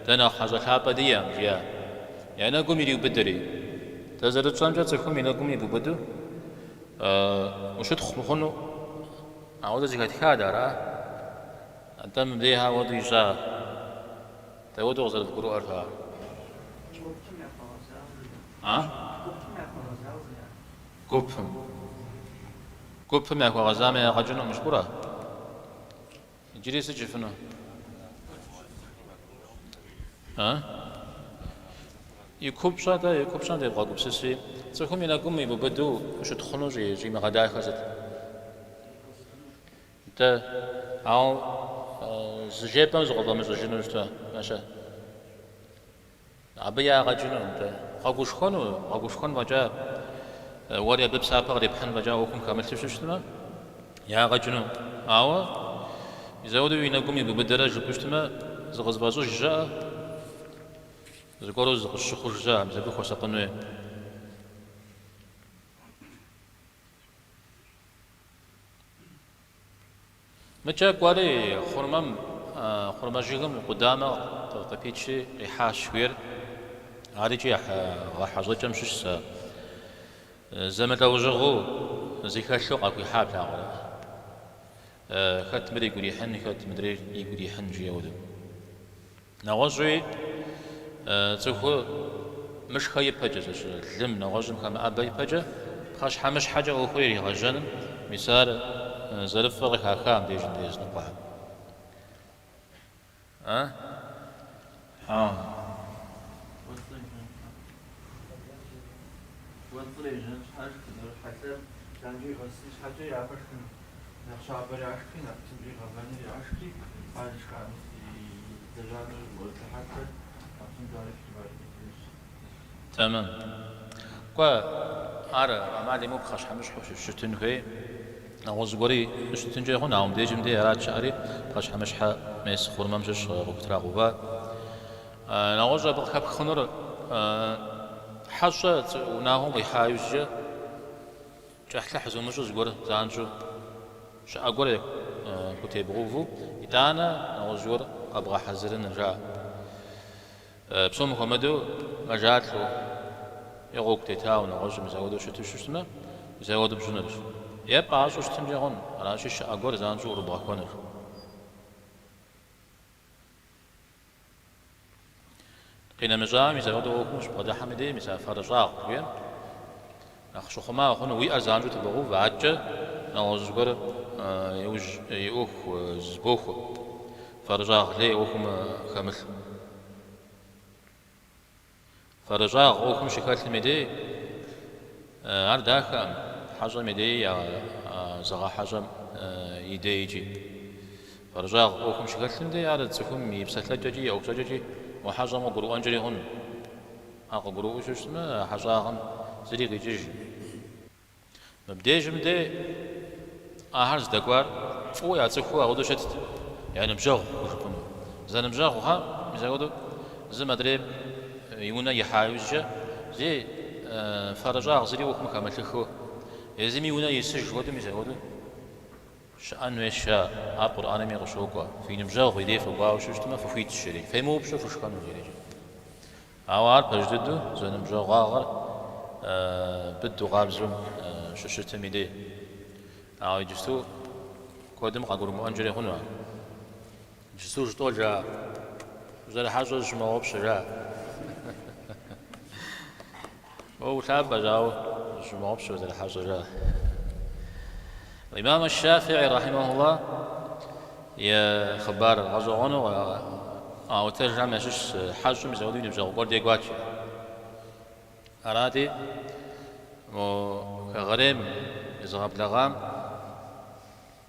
дэ нэхъ хьэщӏэ лъапӏэ диӏэм, жиӏа. Я нэгум ириубыдэри. Дэ зэрытщӏэмкӏэ цӏыхум и нэгум ибубыду ущытхъу мыхъуну, ауэдэ зэхэтха дэ, ара? Атӏэ мыбдеж ауэдэу ищӏа? Дауэдэу къызэрывгурыӏуэр фэ ар? Гупым яхуэгъэзауэ жиӏа. А? Гупым яхуэгъэзауэ жиӏа. Гупым. Гупым яхуэгъэзамэ ягъэ кӏынукъым жыпӏэурэ? Иджыри сыт жыфыну? А? И купщӏэ-тӏэ, и купщӏэм девгъэгупсыси, цӏыхум и нэгум ибубыду ущытхъуну щӏимыгъэдахэр сыт? Нтӏэ, ауэ зы жепӏэм зыкъыфӏэмыщӏыжыну щытмэ-щэ? Абы ягъэ кӏыну, нтӏэ, бгъэгушхуэну, бгъэгушхуэн фӏэкӏа, уэри абы псапэ кърипхьын фӏэкӏа ӏуэхум хэмылъу щытмэ, ягъэ кӏыну. Ауэ, мис ауэдэу и нэгум ибубыдэрэ жыпӏэу щытмэ, зыкъызыфӏэщӏыж щыӏэ, зыгуэру зыкъыщыхъуж щыӏэ, мис абы хуэсакъын хуей. Мыкӏэ кӏуэри хъурмэм, хъурмэ жыгым къудамэ къыпичри къихьащ жиӏэр. Ар икӏи гъэхьэщӏэкӏэм щыщщ а. Зэмылӏэужьыгъуэу зэхэлъу къахуихьа плъагъурэ. Хэт мыр игу ирихьын, хэт мыдрейр игу ирихьын жиӏэ хуэдэу. Нэгъуэщӏуи цӏыхур мышхэ ипэкӏэ, лым нэгъуэщӏым хэмыӏэбэ ипэкӏэ, пхъэщхьэмыщхьэкӏэ ӏуэхур иригъэжьэным, мис ар зэрыфӏыр къыхаха мыбдежым дей языныкъуэхэм. А? Уэцӏыр ежьэн щхьэ шхыныр хьэлъэр занщӏэу игъэсын щхьэкӏэ япэ шхын нэхъ щабэр яшхри, нэхъ псынщӏэу игъэвэныр яшхри, ар зышхам лэжьа нэужь хьэлъэр нэхъ псынщӏэу ар переваривать. Тэмэм. Кӏуэ, ар ӏэмал имыӏэу пхъэщхьэмыщхьэу щытын хуей. Нэгъуэщӏ зыгуэри щытынкӏэ хъун, ауэ мыбдежым дей арат щыӏэри, пхъэщхьэмыщхьэ мес хъурмэм щыщ къыхутрагъэува. Нэгъуэщӏ абы къыхэпх хъунур хьэщӏэ унагъуэм къихьа иужькӏэ кӏыхьлӏыхь зумыщӏу зыгуэр занщӏэу щыӏэ гуэр хутебгъэувэу, итӏанэ нэгъуэщӏ зыгуэр къэбгъэхьэзырыныр жаӏэ. Псом хуэмыдэу мэжалӏэу е гъуэгу тетауэ нэгъуэщӏым мис ауэдэу щыту щытмэ, мис ауэдэу пщӏынырщ. Е пӏащӏэу щытынкӏэ хъун, аращи щыӏэ гуэр занщӏэу ӏурыбгъэхуэныр. Къинэмыщӏауэ, мис апхуэдэ ӏуэхум ущыбгъэдыхьэм и дей, мис а фэрыщӏагъ жыхуиӏэм нэхъ щыхъума хъуну, уи ӏэр занщӏэу тыбогъэувэ, адэкӏэ нэгъуэщӏ зыгуэр иужь и ӏуэху зыбохуэ, фэрыщӏагъ лей ӏуэхум хэмылъу. Фэрыщӏагъ ӏуэхум щыхэлъым и дей, ар дахэкъым, хьэщӏэм и деи, зыгъэхьэщӏэм и дейкӏи. Фэрыщӏагъ ӏуэхум щыхэлъым дей ар цӏыхум и псэлъэкӏэкӏи, и ӏуэхущӏэкӏэкӏи мо хьэщӏэм къыгурыӏуэнкӏэри хъун. Ар къыгурыӏуэу щытмэ, а хьэщӏагъэм зыри къикӏыжкъым. Мыбдежым дей ахэр здэкӏуар фӏыуэ яцӏыхуу апхуэдэу щытт, я ныбжьэгъу хужыпӏэну. Зэныбжьэгъухэм мис апхуэдэу зым адрейм и унэ ихьа иужькӏэ зи фэрыщӏагъ зыри ӏуэхум хэмылъыхыу, езым и унэ исыж хуэдэу мис апхуэдэу щыӏэн хуейщ жаӏэ. Ар Къурӏэнми къыщокӏуэ. Фи ныбжьэгъу и дей фыкӏуауэ щытмэ, фыхуитщ, жери. Фемыупщӏу фышхэну, жери. Ауэ ар пэж дыдэу зэныбжьэгъуагъэр быдэу къабзэу щыщытым и дей. Ауэ иджысту куэдым къагурымыӏуэнкӏэри хъуну ар. Иджысту жытӏэу жаӏэ, узэрыхьэщӏэр зыщумыгъэгъупщэ, жаӏэ. Уэ улъапӏэщ, ауэ зыщумыгъэгъупщэ узэрыхьэщӏэр, жаӏэ. Имам Шафии рахьимахулла и хъыбар гъэщӏэгъуэну къаӏуэтэжхэм ящыщ хьэщӏэм мис апхуэдэу и ныбжьэгъу гуэр дей кӏуат. Арати, мо хэгъэрейм езыгъэблэгъам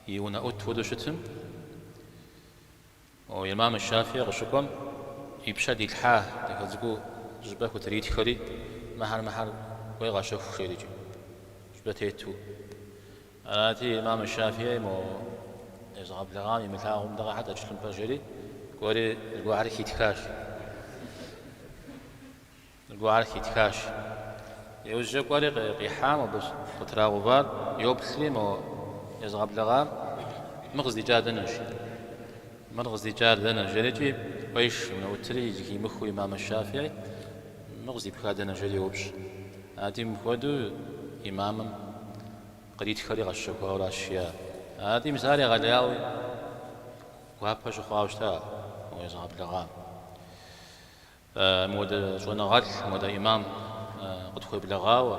и унэӏут хуэдэу щытым, мо Имам Шафии къыщыкӏуэм и пщэ дилъхьа дахэ цӏыкӏуу щӏыпӏэ хутритхэри, мыхьэр-мыхьэр кӏуэи къэщэху жерикӏ, щӏыпӏэ тету. Арати, Имам Шафии мо езыгъэблэгъам имылъагъум мыдэ къэхьыт а тхылъымпӏэр жери, кӏуэри зыгуэрхэр хитхащ. Зыгуэрхэр хитхащ. Иужькӏэ кӏуэри къихьам абы къытрагъэувар, йоплъри мо езыгъэблэгъам, мыр къыздикӏар дэнэ жи. Мыр къыздикӏар дэнэ жерикӏи, ӏуеш унэӏутри зыхимыхыу Имам Шафии, мыр къыздипхар дэнэ жери йоупщӏ. Арати, мыпхуэдэу имамым къритхэри къэсщэхуауэращ, жиӏа. Арати, мис ар егъэлеяуэ гуапэ щыхъуауэ щыта мо езыгъэблэгъам. Мыуэдэ щӏэныгъэлӏ, мыуэдэ имам къытхуеблэгъауэ,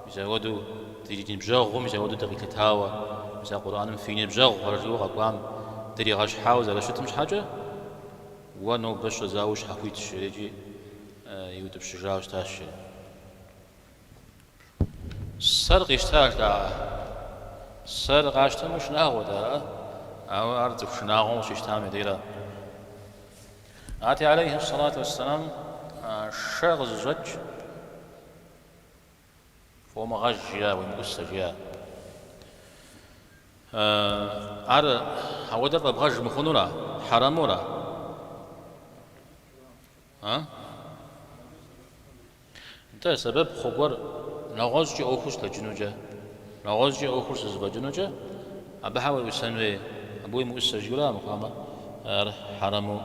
мис апхуэдэу ди ныбжьэгъуу, мис апхуэдэу дыкъилъытауэ, мис а Къурӏэным фи ныбжьэгъухэр жиӏэу къэкӏуам дригъэщхьауэ зэрыщытым щхьэкӏэ, уэ нобэ щыщӏэдзауэ ущхьэхуитщ, жерикӏи иутӏыпщыжауэ щытащ, жери. Сэр къищтащ, жаӏэ. Сэр къащтэмэ шынагъуэт, ара? Ауэ ар цӏыху шынагъуэм къыщищтам и дейра. Арати, алейхи сэлату уэсселам, шэ къызыщӏэкӏ фомыгъэж, жиӏа, уемыӏусэ, жиӏа. Ар ауэдэр фӏэбгъэж мыхъунура, хьэрэмура? А? Нтӏэ, сэбэп хъу гуэр нэгъуэщӏкӏи ӏуэхур щыдэкӏынукӏэ, нэгъуэщӏкӏи ӏуэхур щызэфӏэкӏынукӏэ, абы хьэ уеӏусэн хуей, абы уемыӏусэ жиӏэура мыхъуамэ, ар хьэрэму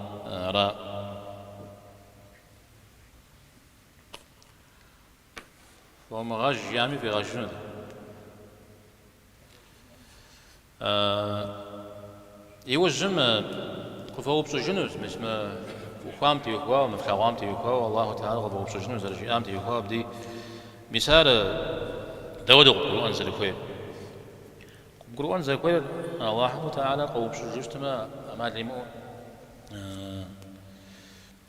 ара? Фомыгъэж жиӏами фӏигъэжынут. Иужьым къывэупщӏыжынущ, мис мы фӏухуам теухуауэ, мы флъэгъуам теухуауэ Аллаху Тэхьэлэ къывэупщӏыжыну зэрыжиӏам теухуауэ абдей. Мис ар дауэдэу къыбгурыӏуэн зэрыхуейр? Къыбгурыӏуэн зэрыхуейр Аллаху Тэхьэлэ къоупщӏыжу щытмэ, ӏэмал имыӏэу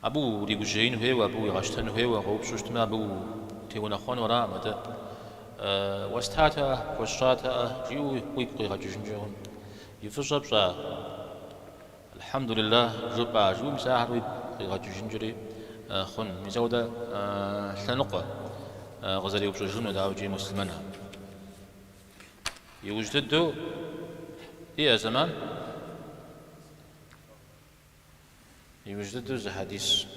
Абы уригужьеин хуейуэ, абы уигъэщтэн хуейуэ, къоупщӏу щытмэ, абы утеунэхъуэну аракъым, атӏэ уэстатэӏэ, пхуэсщӏатэӏэ, жиӏэу уигу къигъэкӏыжынкӏэ хъун. И фӏыщӏэ пщӏа, Алхьэмдулиллах жыпӏа, жиӏэу мис ахэр уигу къигъэкӏыжынкӏэри хъун. Мис ауэдэ лъэныкъуэ къызэреупщӏыжыну, дауикӏи, муслъымэнхэм. Иужь дыдэу диӏэ зэман. Иужь дыдэу зы хьэдис.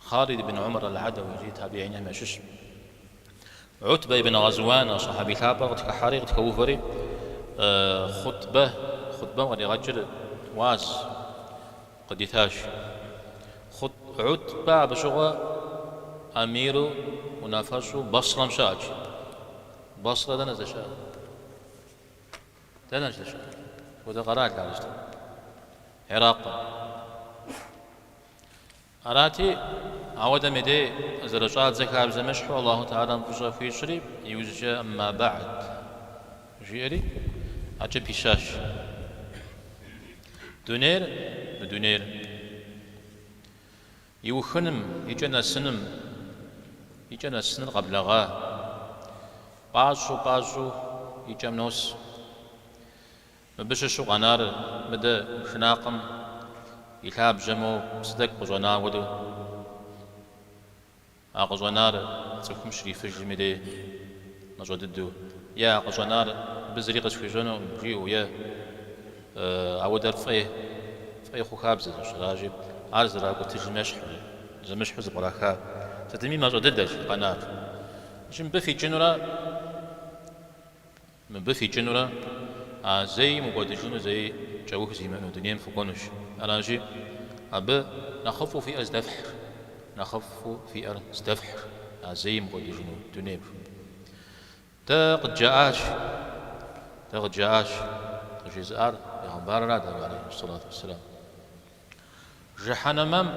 Хъалид ибн Умар аль-Адауи жи табиинхэм ящыщ. Утбэ ибн Гъэзуан а сахьаби лъапӏэр къытхыхьэри къытхэувэри хъутбэ, хъутбэм къригъэкӏыр уаз къыдитащ. Утбэ абы щыгъуэ амиру унафэщӏу Басрэм щыӏэт. Басрэ дэнэ здэщыӏэр? Дэнэ здэщыӏэр? Хуэдэ къэрал ар здэщыӏэр? Иракым. Арати, ауэдэм и дей зэрыщӏадзэ хабзэм ещхьу Аллаху Тэхьэлам фӏыщӏэ хуищӏри, иужькӏэ Амма бэгьд жиӏэри, акӏэ пищащ. Дунейр, мы дунейр иухыным, и кӏэ нэсыным, и кӏэ нэсыныр къэблэгъа, пӏащӏэу, пӏащӏэу и кӏэм нос. Мыбы щыщу къэнар мыдэ шынакъым и лъабжьэм моуэ псы тӏэкӏу къыщӏэна хуэдэу. А къыщӏэнар цӏыхум щрифыжым и дей мащӏэ дыдэу, е а къыщӏэнар мыбы зыри къысхуищӏэнукъым жиӏэу, е ауэдэр фӏей, фӏей хъу хабзэщ, аращи, ар зэракӏутыжым ещхьу, зэмыщхьу зэпкъраха. Сытми мащӏэ дыдэщ къэнар. Иджы мыбы фикӏынурэ. Мыбы фикӏынурэ, а зэи мыкӏуэдыжыну, зэи кӏэух зимыӏэну дунейм фыкӏуэнущ. Аращи, абы нэхъыфӏу фиӏэр здэфхь, нэхъыфӏу фиӏэр здэфхь, а зэи мыкӏуэдыжыну дунейм. Дэ къыджаӏащ, дэ къыджаӏащ, къыжезыӏар бегъымбарырат, алейхи сэлату уэсселам. Жыхьэнэмэм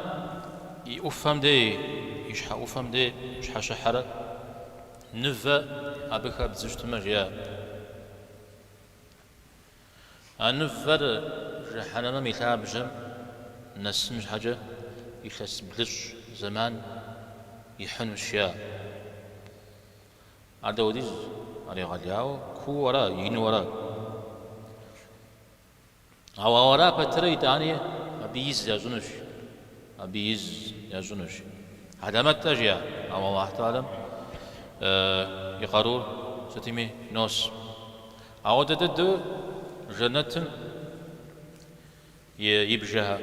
и ӏуфэм дей, и щхьэ ӏуфэм дей ущхьэщыхьэрэ нывэ абы хэбдзу щытмэ, жиӏа. А нывэр жыхьэнэмэм и лъабжьэм нэсын щхьэкӏэ илъэс блыщӏ зэман ихьынущ, жиӏа. Ар дауэдиз? Ар егъэлеяуэ куу ара, ину ара? Ауэ ара пэтрэ итӏани абы из ящӏынущ, абы из ящӏынущ. Хьэлэмэт-тӏэ, жиӏа, ауэ Аллахь Тэхьэлам и къарур сытми нос. Ауэдэ дыдэу жэнэтым и бжэхэр,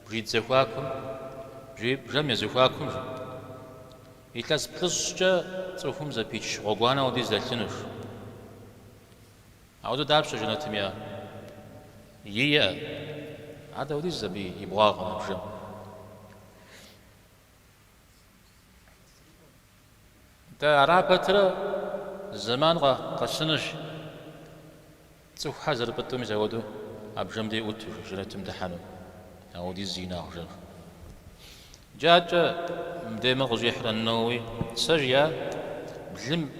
бжитӏ зэхуакум, бжэм я зэхуакум, жи. Илъэс плӏыщӏкӏэ цӏыхум зэпич гъуэгуанэ хуэдиз дэлъынущ. Ауэдэу дапщэ жэнэтым иӏэ? И иӏэ. Ар дауэдиз абы и бгъуагъым а бжэм? Дэ ара пэтрэ зэман къэсынущ цӏыхухэр зэрыпӏытӏу мис ауэдэу а бжэм дей ӏуту жэнэтым дыхьэну. Ауэдиз зи инагъ бжэр. Иджы адэкӏэ мыбдей мыр къыщӏихьыр Ан-Нэуэуи, сэ жиӏа, блым,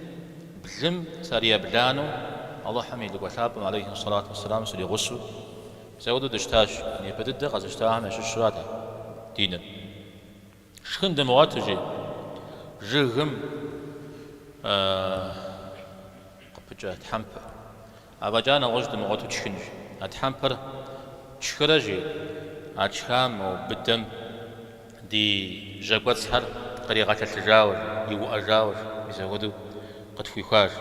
блым сариебланэу Алыхьым и лӏыкӏуэ лъапӏэм, алейхи сэлату уэсселам, сригъусэу, мис ауэдэу дыщытащ. Япэ дыдэ къэзыщтахэм ящыщрат а диныр. Шхын дымыгъуэту, жи, жыгым къыпыкӏэ тхьэмпэ. Афӏэкӏа нэгъуэщӏ дымыгъуэту тшхын, жи. А тхьэмпэр тшхырэ, жи, а тшхам мо быдэм ди жьэ кӏуэцӏхэр къригъэлъэлъыжауэ, жи, иуӏэжауэ, жи, мис апхуэдэу къытхуихуа, жи.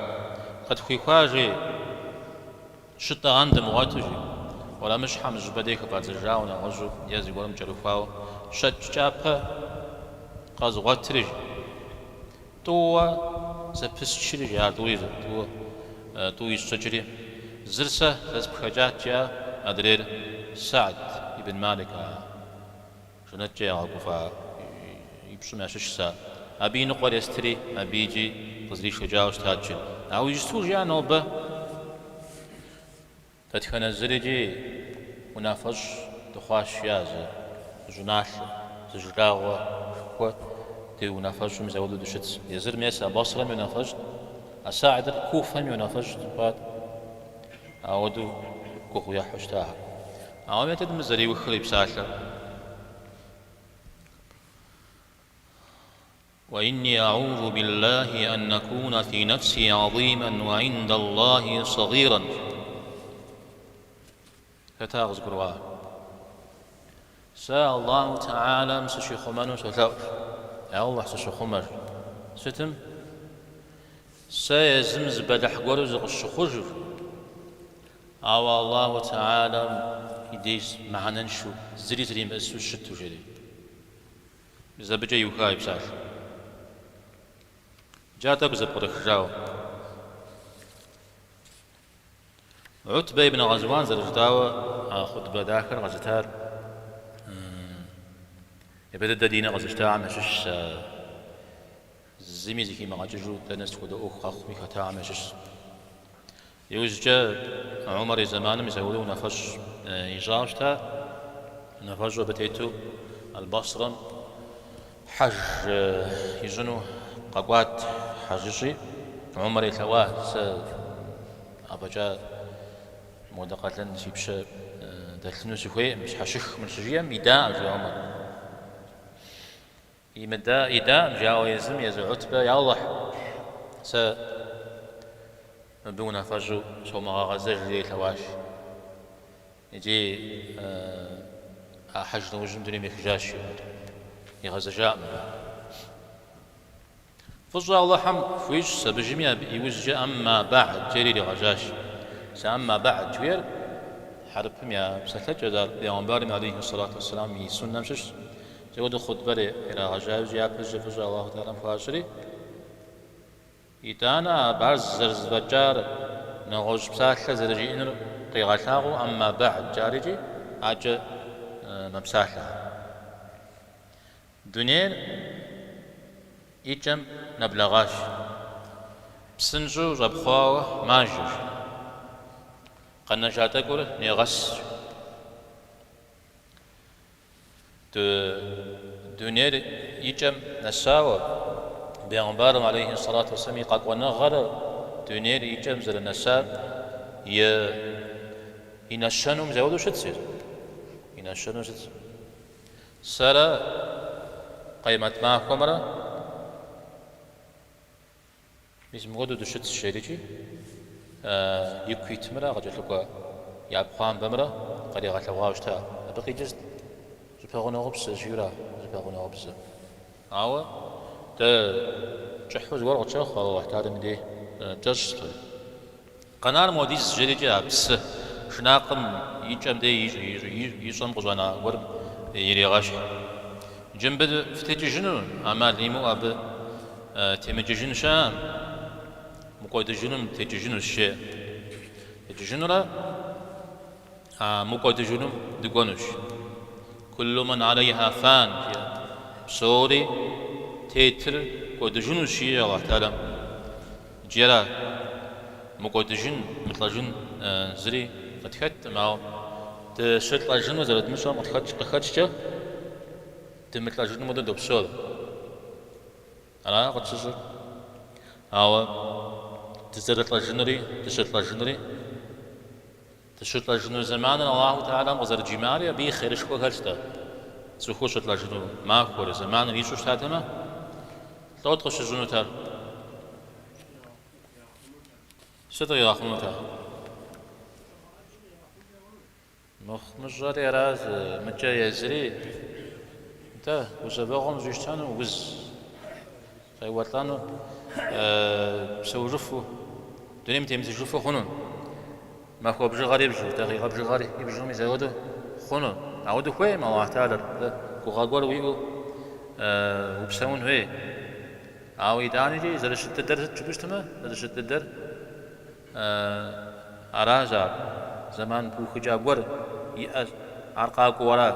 Къытхуихуа, жи, щытӏэгъэн дымыгъуэту, жи, уэрамыщхьэм зыщӏыпӏэ дей хыфӏадзэжауэ нэгъуэщӏу е зыгуэрым кӏэрыхуауэ щэкӏ кӏапэ къэзгъуэтри, жи. Тӏууэ зэпысчри, жи, ар тӏури тӏууэ тӏу исщӏыкӏри, зыр сэ зэспхэкӏат, жиӏа, адрейр Сэгьд ибн Малик а жэнэткӏэ ягъэгуфӏа и пщӏым ящыщщ ар. Абы и ныкъуэр естри, абы икӏи къызришэкӏауэ щытат, жи. Ауэ иджысту, жиӏа, нобэ Дэтхэнэ зырикӏи унафэщӏ дыхъуащ, жиӏа, зы щӏыналъэ, зы жылагъуэшхуэ ди унафэщӏу мис апхуэдэу дыщытщ. Езыр мес а Басрэм и унафэщӏт, а Сэгьдыр Куфэм и унафэщӏ хъуат. Ауэдэу гугъу ехьу щытахэр. Ауэ метод мы зэриухыр и псалъэр. Уа инни аӏузу биллахи ан акуна фи нэфси гӏазиман уа индаллахи сэгъиран. Хэт ар къызыгурыӏуар? Сэ Аллаху Тэхьэлам сыщихъумэну солъэӏу. Я Аллахь, сыщыхъумэ. Сытым? Сэ езым зы бэлыхь гуэру зыкъысщыхъужу, ауэ Аллаху Тэхьэлам и деж мыхьэнэншэу, зыри сримыӏысу щыту, жери. Мис абыкӏэ иуха и псалъэр. Иджы ар тӏэкӏу зэпкърыхыжауэ. Утбэ ибн Гъэзуан зэрыжытӏауэ а хъутбэ дахэр къэзытар япэ дыдэ диныр къэзыщтахэм ящыщщ, зыми зыхимыгъэкӏыжу дэнэ сыт хуэдэ ӏуэху къэхъуми хэтахэм ящыщщ. Иужькӏэ Умар и зэманым мис апхуэдэу унафэщӏ ищӏауэ щыта, унафэщӏу абы тету Аль-Басрэм хьэж ищӏыну къэкӏуат хьэжыщӏи, Умар елъэӏуа, сэ афӏэкӏа модэ къалэн си пщэ дэлъыну сыхуейкъым, сщхьэщых мыр щыжиӏэм, идаӏым, жи Умар. Имыда, идаӏым, жи, ауэ езым езы Утбэ, Я Алыхь, сэ мыбы унафэщӏу сомыгъэгъэзэж, жиӏэри елъэӏуащ. Икӏи а хьэж нэужьым дунейм ехыжащ, жи Утбэ. Игъэзэжаӏым абы. Фӏыщӏэ Алыхьым хуищӏщ абыжми, абы иужькӏэ Амма бэгьд жери иригъэжьащ. Сэ Амма бэгьд жиӏэр хьэрыпым я псэлъэкӏэщ, ар Бегъымбарым алейхи сэлату уэсселам и суннэм щыщщ. Зэуэду хъутбэр ирагъэжьа иужь япэщӏыкӏэ фӏыщӏэ Аллаху Тэхьэлам хуащӏри, итӏанэ абы ар зэрызэфӏэкӏар нэгъуэщӏ псалъэ зэрыжиӏэнур къигъэлъагъуэу Амма бэгьд жаӏэр икӏи акӏэ мэпсалъэхэр. Дунейр и кӏэм нэблэгъащ. Псынщӏэу щӏэпхъуауэ мажэщ. Къэнэжа тӏэкӏур негъэс. Дунейр и кӏэм нэсауэ, Бегъымбарым алейхи сэлату уэсселам и къэкӏуэныгъэр дунейр и кӏэм зэрынэсар и нэщэнум зэуэду щытщ, и нэщэнум щытщ. Сэрэ Къемэт махуэмрэ мис мыхуэдэу дыщытщ, жери икӏи ику итымрэ къыкӏэлъыкӏуэ и ӏэпхъуамбэмрэ къригъэлъэгъуауэ щыта. Абы къикӏыр сыт? Зэпэгъунэгъупсэщ, жиӏэра, зэпэгъунэгъупсэ. Ауэ дэ кӏыхьу зыгуэр къытщохъу, ауэ Алыхь Тэхьэлам и дей кӏэщӏщ псори. Къэнар модиз жери икӏи а псы шынакъым и кӏэм дей и щӏэм къыщӏэна гуэрым ирегъэщхь. Иджы мыбы фытекӏыжыну, ӏэмал имыӏэу абы темыкӏыжын щыӏэкъым, мыкӏуэдыжынум текӏыжынущ, жеӏэ. Текӏыжынурэ а мыкӏуэдыжынум дыкӏуэнущ. Куллу мэн алейха фан, жиӏэ. Псори тетыр кӏуэдыжынущ, жиӏэ Алыхь Тэхьэлам. Иджы ара, мыкӏуэдыжын, мылӏэжын зыри къытхэткъым, ауэ дыщылӏэжыну зэрыдмыщӏэм къыхэкӏкӏэ дымылӏэжыным хуэдэу допсэу. Ара къытщыщӏыр? Ауэ дызэрылӏэжынури, дыщылӏэжынури, дыщылӏэжыну зэманыр Аллаху Тэхьэлам къызэрыджимыӏари абы и хъерышхуэ хэлът-тӏэ. Цӏыхур щылӏэжыну махуэр, зэманыр ищӏэу щытатэмэ, лӏот къыщыщӏынут ар? Сыт къигъэхъунут ар? Мыхъумыщӏэри аращ, мыкӏэ езыри, нтӏэ, гузэвэгъуэм зыщӏищтэну, уз къеуэлӏэну, псэужыфу, дунейм темытыжыфу хъуну, махуэ бжыгъэр ибжу, дакъикъэ бжыгъэр ибжуми зэуэду хъуну. Ауэду хуейкъым Аллахь Тэхьэлэр, нтӏэ, гугъэ гуэр уиӏэу упсэун хуей. Ауэ итӏанэкӏи зэрыщыт дыдэр сыт жыпӏэу щытмэ, зэрыщыт дыдэр Аращ ар, зэман пыухыкӏа гуэр иӏэ, ар къакӏуэу ара?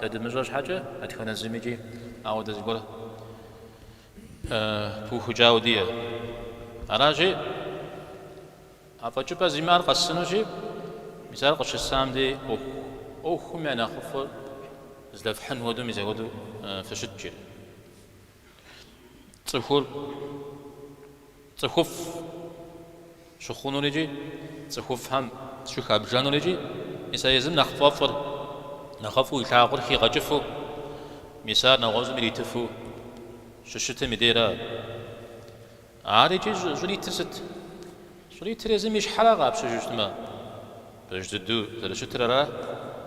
Дэ дымыщӏэ щхьэкӏэ, дэтхэнэ зымикӏи ауэдэ зыгуэр пыухыкӏауэ диӏэ. Аращи, а фӏэкӏыпӏэ зимыӏэр къэсынущи, мис ар къыщысам дей ӏуэху, ӏуэхум я нэхъыфӏыр здэфхьын хуэдэу мис апхуэдэу фыщыт, жери. Цӏыхур цӏыхуфӏ щыхъунур икӏи, цӏыхуфӏхэм щыхабжэнур икӏи, мис а езым нэхъ фӏэфӏыр, нэхъыфӏу илъагъур хигъэкӏыфу, мис ар нэгъуэщӏым иритыфу щыщытым и дейра. Ар икӏи щӏритыр сыт? Щӏритыр езым и щхьэра къапщыжу щытмэ, пэж дыдэу зэрыщытыр ара,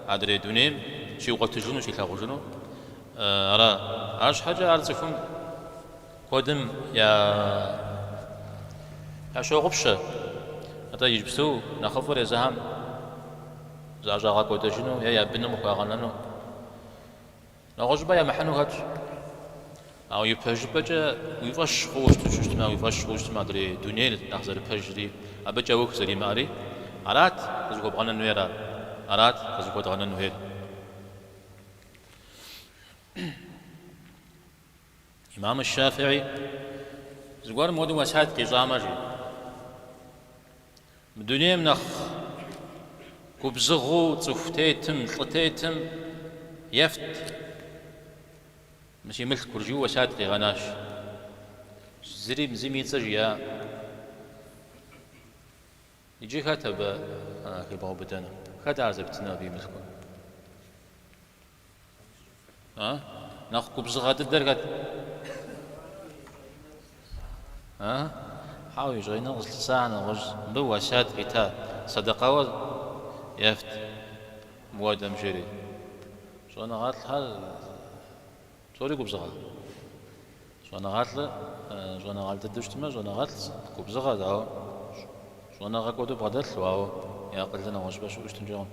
адрей дунейм щигъуэтыжыну, щилъагъужыну ара. Арщхьэкӏэ ар цӏыхум куэдым ящогъупщэ. Атӏэ иджыпсту нэхъыфӏыр езыхэм зыӏэщӏагъэкӏуэдэжыну е я быным къыхуагъэнэну. Нэгъуэщӏыпӏэ ямыхьыну хэтщ. Ауэ ипэжыпӏэкӏэ уи фӏэщ хъууэ щытмэ, уи фӏэщ хъууэ щытмэ адрей дунейр нэхъ зэрыпэжри, абы кӏэух зэримыӏэри, арат къызыхуэбгъэнэн хуейр ар, арат къызыхуэдгъэнэн хуейр. Имам Шафии зыгуэрым хуэдэу уэсят къищӏамэ, жи. Мы дунейм нэхъ губзыгъэу цӏыху тетым, лӏы тетым ефт. Мы си мылъкур, жиӏэу уэсят къигъэнащ. Зыри зым и цӏэ жиӏа. Иджы хэт абы хебгъэубыдэнур? Хэт ар зэптынур абы и мылъкур? А? Нэхъ губзыгъэ дыдэр хэт? А? Хьэуэ, и щӏэиныр къызылъыса нэгъуэщӏ. Мыбы уэсят къита. Сэдэкъэуэ ефт мыуэдэм жери. Щӏэныгъэлӏхэр псори губзыгъэ. Щӏэныгъэлӏыр щӏэныгъэлӏ дыдэу щытмэ, щӏэныгъэлӏ губзыгъэщ, ауэ щӏэныгъэ куэду бгъэдэлъу, ауэ и акъылыр нэгъуэщӏыпӏэ щыӏэу щытынкӏэ хъун.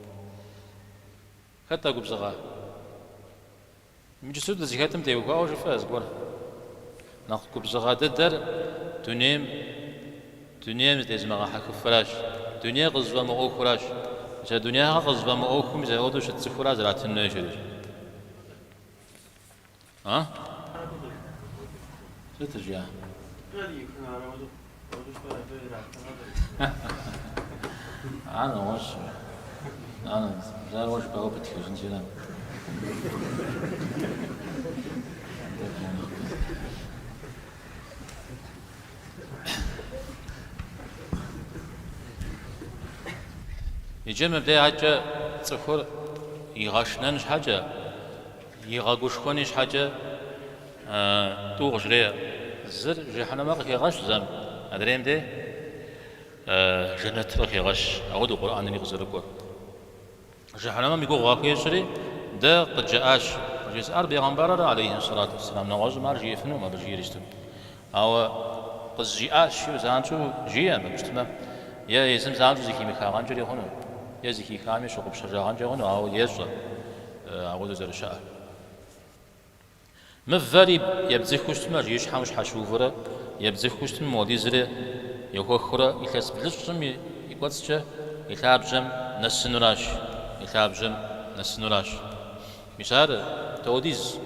Хэт-тӏэ губзыгъэ? Иджыпсту дызыхэтым теухуауэ жыфӏэ зыгуэр. Нэхъ губзыгъэ дыдэр дунейм дунейм зыдезымыгъэхьэхыфыращ, дунейр къызыфӏэмыӏуэхуращ. Мис а дунеягъэр къызыфӏэмыӏуэхум мис апхуэдэу щыт цӏыхура зратын хуейр жери. А? Сыт жиӏа? Ар нэгъуэщӏ. Ар ар уэ жыпӏауэ пытхыжынщи ара. Иджы мыбдеж адэкӏэ цӏыхур игъэшынэн щхьэкӏэ, Игъэгушхуэни щхьэкӏэ тӏу къыжреӏэ. Зыр жыхьэнэмэ къыхегъэщ зэм, адрейм де жэнэтыр къыхегъэщ. Ауэдэу Къурӏэнри къызэрыкӏуэр. Жыхьэнэмэм и гугъу къахуещӏри, дэ къыджаӏащ. Къыжезыӏар бегъымбарыр, алейхи сэлату уэсселам, нэгъуэщӏым ар жиӏэфынукъым, абы жиӏэр исту. Ауэ къызжиӏащ жиӏэу занщӏэу жиӏэм, абы щытмэ, е езым занщӏэу зэхимыхагъэнкӏэри хъуну, е зэхихами щыгъупщэжагъэнкӏэ хъуну, ауэ ещӏэ. Апхуэдэу зэрыщыӏэр. Мывэри ебдзыхыу щытмэ, жи, и щхьэм ущхьэщыувэрэ ебдзыхыу щытмэ, мыуэдизрэ ехуэхыурэ илъэс блыщӏым и кӏуэцӏкӏэ и лъабжьэм нэсынуращ, и лъабжьэм нэсынуращ. Мис ар дауэдиз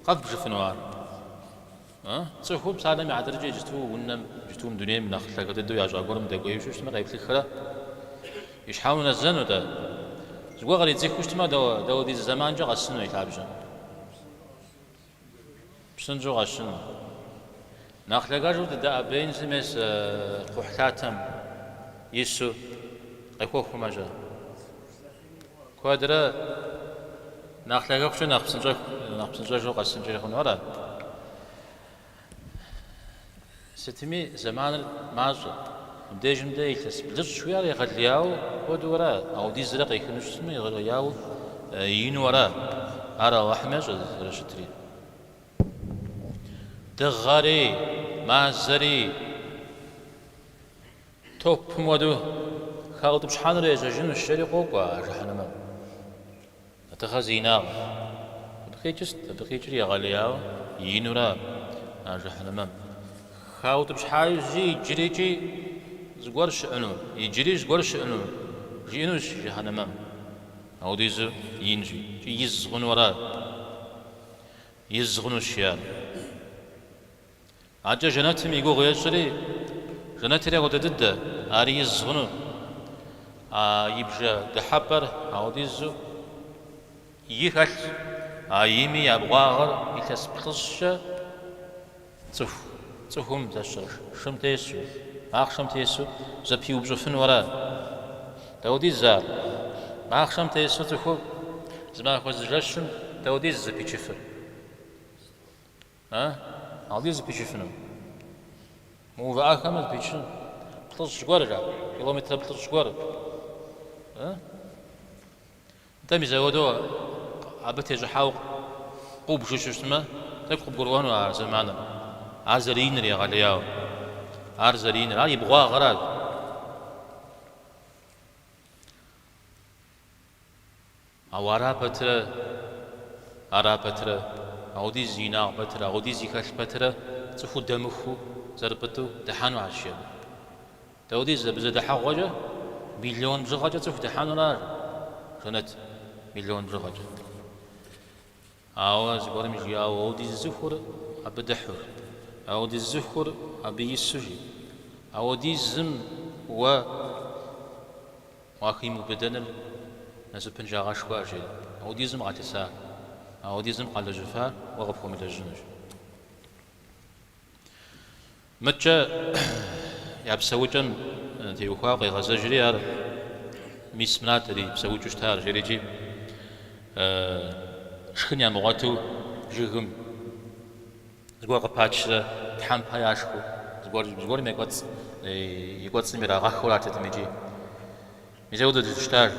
къэвбжыфыну ар? Цӏыхум псалъэм и хьэтыркӏэ иджысту унэм, иджысту дунейм нэхъ лъагэ дыдэу ящӏа гуэрым дэкӏуейуэ щытмэ, къеплъыхрэ и щхьэм унэзэну-тӏэ? Зыгуэр къридзыхыу щытмэ, дауэдиз зэманкӏэ къэсыну и лъабжьэм? Псынщӏэу къэсыну. Нэхъ лъагэжу дыдэӏэбеинщи, мес кхъухьлъатэм ису къехуэхумэ-щэ? Куэдрэ нэхъ лъагэхукӏэ нэхъ псынщӏэху, нэхъ псынщӏэжу къэсынкӏэри хъуну ара? Сытми, зэманыр мащӏэ. Мыбдежым дэ илъэс блыщӏ жыхуиӏэр егъэлеяуэ куэду ара? Ауэдизрэ къехыну щытмэ, егъэлеяуэ ину ара? Ар Алыхьым ещӏэ зэрыщытри. Дыгъэри, мазэри. Топым хуэдэу хаутӏыпщхьэнурэ ежьэжынущ, жери къокӏуэ а жыхьэнэмэм. А дыгъэр зи инагъ. Абы къикӏыр сыт? Абы къикӏыр егъэлеяуэ инура а жыхьэнэмэм. Хаутӏыпщхьа иужьи иджырикӏи зыгуэр щыӏэну, иджыри зыгуэр щыӏэну жиӏэнущ жыхьэнэмэм. Ауэдизу инщи, икӏи из хъуну ара? Из хъунущ ар. Адэкӏэ жэнэтым и гугъу ещӏри, жэнэтри апхуэдэ дыдэ, ари из хъуну. А и бжэ дыхьэпӏэр ауэдизу и хэлъщ. А ими я бгъуагъыр илъэс плӏыщӏкӏэ цӏыху, цӏыхум лъэщыр шым тесу, махъшэм тесу зэпиупщӏыфыну ара? Дауэдиз ар? Махъшэм тесу цӏыхур зы махуэ зы жэщым дауэдиз зэпичыфыр? А? Ауэдиз зэпичыфыну? Мыувыӏэхэмэ зэпичын? Плӏыщӏ гуэр жа, километрэ плӏыщӏ гуэр. А? Нтӏэ мис апхуэдэу абы тещӏыхьауэ къыубжу щытмэ, тӏэкӏу къыбгурыӏуэну ар зэманыр. Ар зэрыиныр егъэлеяуэ. Ар зэрыиныр, ар и бгъуагъыращ. Ауэ ара пэтрэ, ара пэтрэ, ауэдиз и инагъ пэтрэ, ауэдиз и хэлъ пэтрэ цӏыхур дэмыхуу зэрыпӏытӏу дыхьэну ащи абы. Дауэдиз абы зэ дыхьэгъуэкӏэ миллион бжыгъэкӏэ цӏыху дыхьэнура жэнэт миллион бжыгъэкӏэ. Ауэ зыгуэрым жиӏауэ, ауэдиз цӏыхур абы дыхьу, ауэдиз цӏыхур абы ису жи, ауэдизым уэ уахимыубыдэныр насыпыншагъэшхуэ жери, ауэдизым къалъыса. Ауэдизым къалэжьыфар уэ къыпхуэмылэжьынущ. Мыткӏэ я псэукӏэм теухуауэ къегъэзэжри, ар мис мырат ди псэукӏэу щытар, жери икӏи шхын ямыгъуэту жыгым зыгуэр къыпачрэ тхьэмпэ яшхыу, зыгуэр зыгуэрым и кӏуэцӏ и кӏуэцӏым ирагъэхыу аратэкъым икӏи. Мис ауэдэу дыщытар,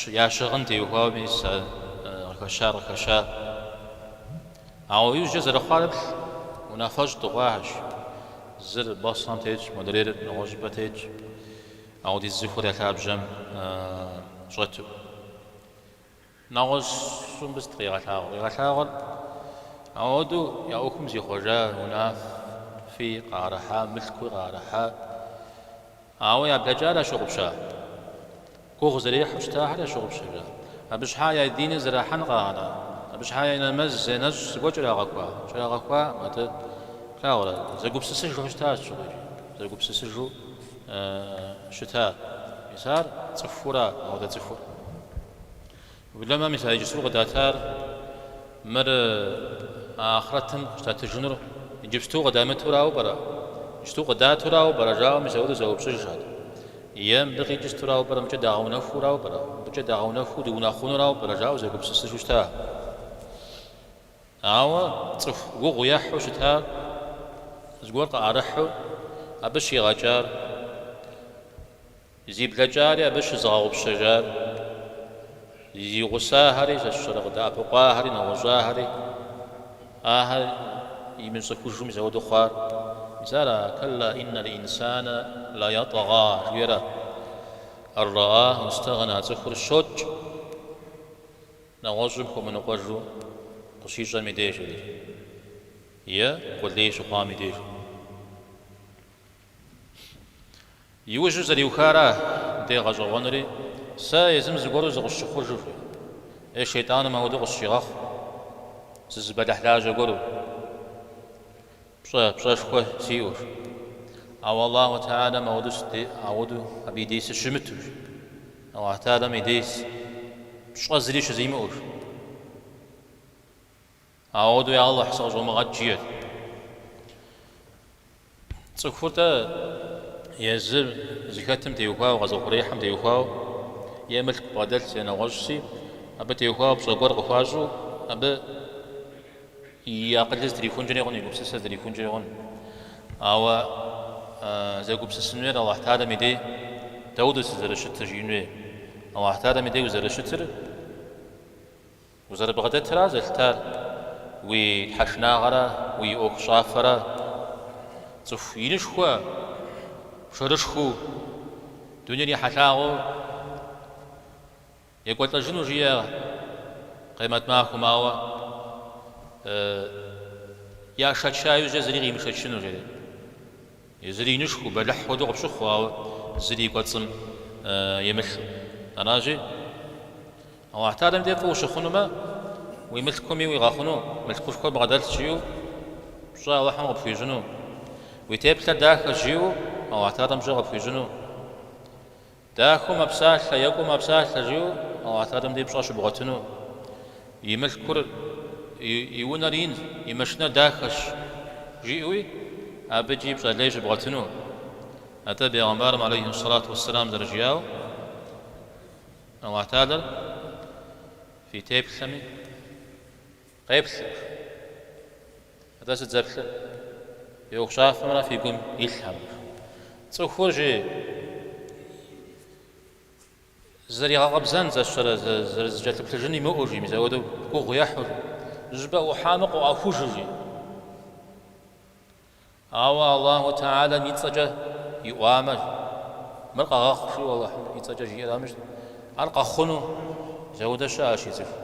я щыгъын теухуауэ мис а къыхэщар къыхэщар. Ауэ иужькӏэ зэрыхъуар еплъ, унафэщӏ дыхъуахэщ. Зыр Басрэм тетщ, модрейр нэгъуэщӏыпӏэ тетщ. Ауэдиз цӏыхур я лъабжьэм щӏэту. Нэгъуэщӏу мыбы сыт къигъэлъагъуэр? Къигъэлъагъуэр ауэдэу я ӏуэхум зихъуэжа, унафи къаӏэрыхьа, мылъкуи къаӏэрыхьа. Ауэ я блэкӏар ящыгъупща? Гугъу зэрехьу щытахэр ящыгъупщэжа? Абы щхьа я диныр зэрахьэн къагъэна? Абы щхьа я нэмэз, я нэщӏ зыгуэр кӏэрагъэхуа? Кӏэрагъэхуакъым, атӏэ плъагъурэ, зэгупсысыжу щытащ щыгъуэкӏи, зэгупсысыжу щыта. Мис ар цӏыхура, ауэдэ цӏыхур. Уеблэмэ, мис а иджыпсту къыдатар мыр ахърэтым къыщытатыжынур иджыпсту къыдамытурауэ пӏэрэ? Иджыпсту къыдатурауэ пӏэрэ жаӏэу мис ауэдэу зэупщӏыжхэт. Е мыбы къикӏыр сытурауэ пӏэрэ, мыбыкӏэ дагъэунэхурауэ пӏэрэ? Мыбыкӏэ дагъэунэхуу дыунэхъунурауэ пӏэрэ жаӏэу зэгупсысыжу щыта. Ауэ цӏыху гугъу ехьу щытар зыгуэр къыӏэрыхьу абы щигъэкӏар, Зи блэкӏари абы щызыгъэгъупщэжар, зи гъусахэри, сэ сщӏэрэ къыдэӏэпыкъуахэри, нэгъуэщӏахэри, ахэр имыщӏыхужу мис ауэдэу хъуар. Мис ар а кэлла иннал инсана ла ятӏгъа жиӏэра. Ан рааху истэгъна цӏыхур щокӏ, нэгъуэщӏым хуэмыныкъуэжу къыщищӏэм и деж, е къулей щыхъуам и деж. Иужьу зэриухара дей гъэщӏэгъуэнри, сэ езым зыгуэру зыкъысщыхъужу, е шейтӏаным ауэдэу къысщигъэхъу, сызыбэлыхьлажьэ гуэру, пщӏэ, пщӏэшхуэ сиӏэу. Ауэ Аллаху Тэхьэлам ауэдэу ауэдэу абы и дей сыщымыту, Аллаху Тэхьэлам и дей пщӏэ зыри щызимыӏэу. Ауэдэу я Алыхь сыкъыщӏомыгъэкӏ жиӏэт. Цӏыхур-тӏэ езыр зыхэтым теухуауэ, къэзыухъуреихьым теухуауэ, е мылъку бгъэдэлъ, е нэгъуэщӏси, абы теухуауэ пщӏэ гуэр къыхуащӏу, абы и акъылыр зытрихункӏэри хъун, и гупсысэр зытрихункӏэри хъун. Ауэ зэгупсысын хуейр Алыхь Тэхьэлам и дей дауэдэу сызэрыщытыр жиӏэн хуей. Алыхь Тэхьэлам и дей узэрыщытыр Узэрыбгъэдэтыра зэлъытар уи тхьэшынагъэрэ уи ӏуэхущӏафэрэ? Цӏыху инышхуэ, пшэрышхуэу, дунейр и хьэлъагъыу екӏуэлӏэжыну жиӏэ къемэт махуэм, ауэ яшэча иужькӏэ зыри къимышэчыну, жери. Езыр инышхуэу, бэлыхь хуэдэу къыпщыхъуу, ауэ зыри и кӏуэцӏым имылъу. Аращи, Алыхь Тэхьэлам дей фӏы ущыхъунумэ, уи мылъкуми уигъэхъуну, мылъкушхуэ бгъэдэлъщ жиӏэу, пщӏэ Алыхьым къыпхуищӏыну, уи теплъэр дахэщ жиӏэу, Алыхь Тэхьэлам пщӏэ къыпхуищӏыну, дахэу мэпсалъэ, екӏуу мэпсалъэ жиӏэу, Алыхь Тэхьэлам дей пщӏэ щыбгъуэтыну, и мылъкур, и унэр ин, и машинэр дахэщ жиӏэуи, абыкӏи пщӏэ лей щыбгъуэтыну. Атӏэ бегъымбарым алейхи сэлату уэсселам зэрыжиӏауэ, Алыхь Тэхьэлэр фи теплъэми къеплъыр. Атӏэ сыт зэплъыр? Фи ӏуэхущӏафэмрэ фи гум илъхэмрэ. Цӏыхур жи зэригъэкъэбзэн сэ сщӏэрэ зэрызыкӏэлъыплъыжын имыӏэу жи, мис ауэдэу гугъу ехьу жи. Зыщӏыпӏэ ӏухьамэ къоӏэхужу жи. Ауэ Аллаху Тэхьэлам и цӏэкӏэ иӏуамэ, мыр къэгъэхъу жиӏэу Аллахьым и цӏэкӏэ жиӏэрамэ, ар къэхъуну мис ауэдэ щыӏэщ и цӏыху.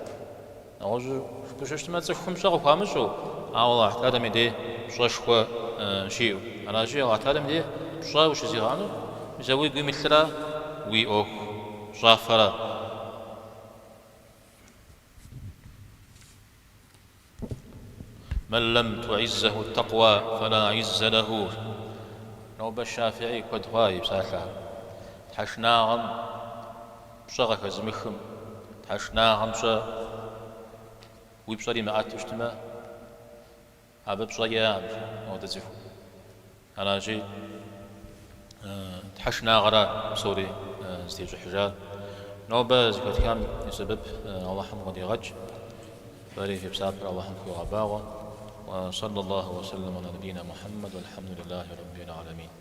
Нэгъуэщӏу жыпӏэу щытмэ, цӏыхум пщӏэ къыхуамыщӏу, ауэ Аллахь Тэхьэлам и дей пщӏэшхуэ щиӏэу. Аращи, Аллахь Тэхьэлам и дей пщӏэ ущызигъэӏэну, мис а уи гум илъра уи ӏуэхущӏафэра. Мэн лэм туӏиззэху ттакъуа фэла иззэ лэху. Нобэ Шафиӏи куэд хъуа и псалъэхэр. Тхьэшынагъэм пщӏэ къыхэзымыхым, тхьэшынагъэм пщӏэ. Уи пщӏэр имыӏэту щытмэ, абы пщӏэ иӏэкъым апхуэдэ цӏыхум. Аращи, тхьэшынагъэра псори зытещӏыхьыжар. Нобэ зэхэтхам и сэбэп Алыхьым къыдигъэкӏ. Фэри фи псапэр Алыхьым фхуигъэбагъуэ. Уэ саллаллаху уэ саллам аля набийна Мухьэммэд, уэлхьэмдулиллахи раббил аламин.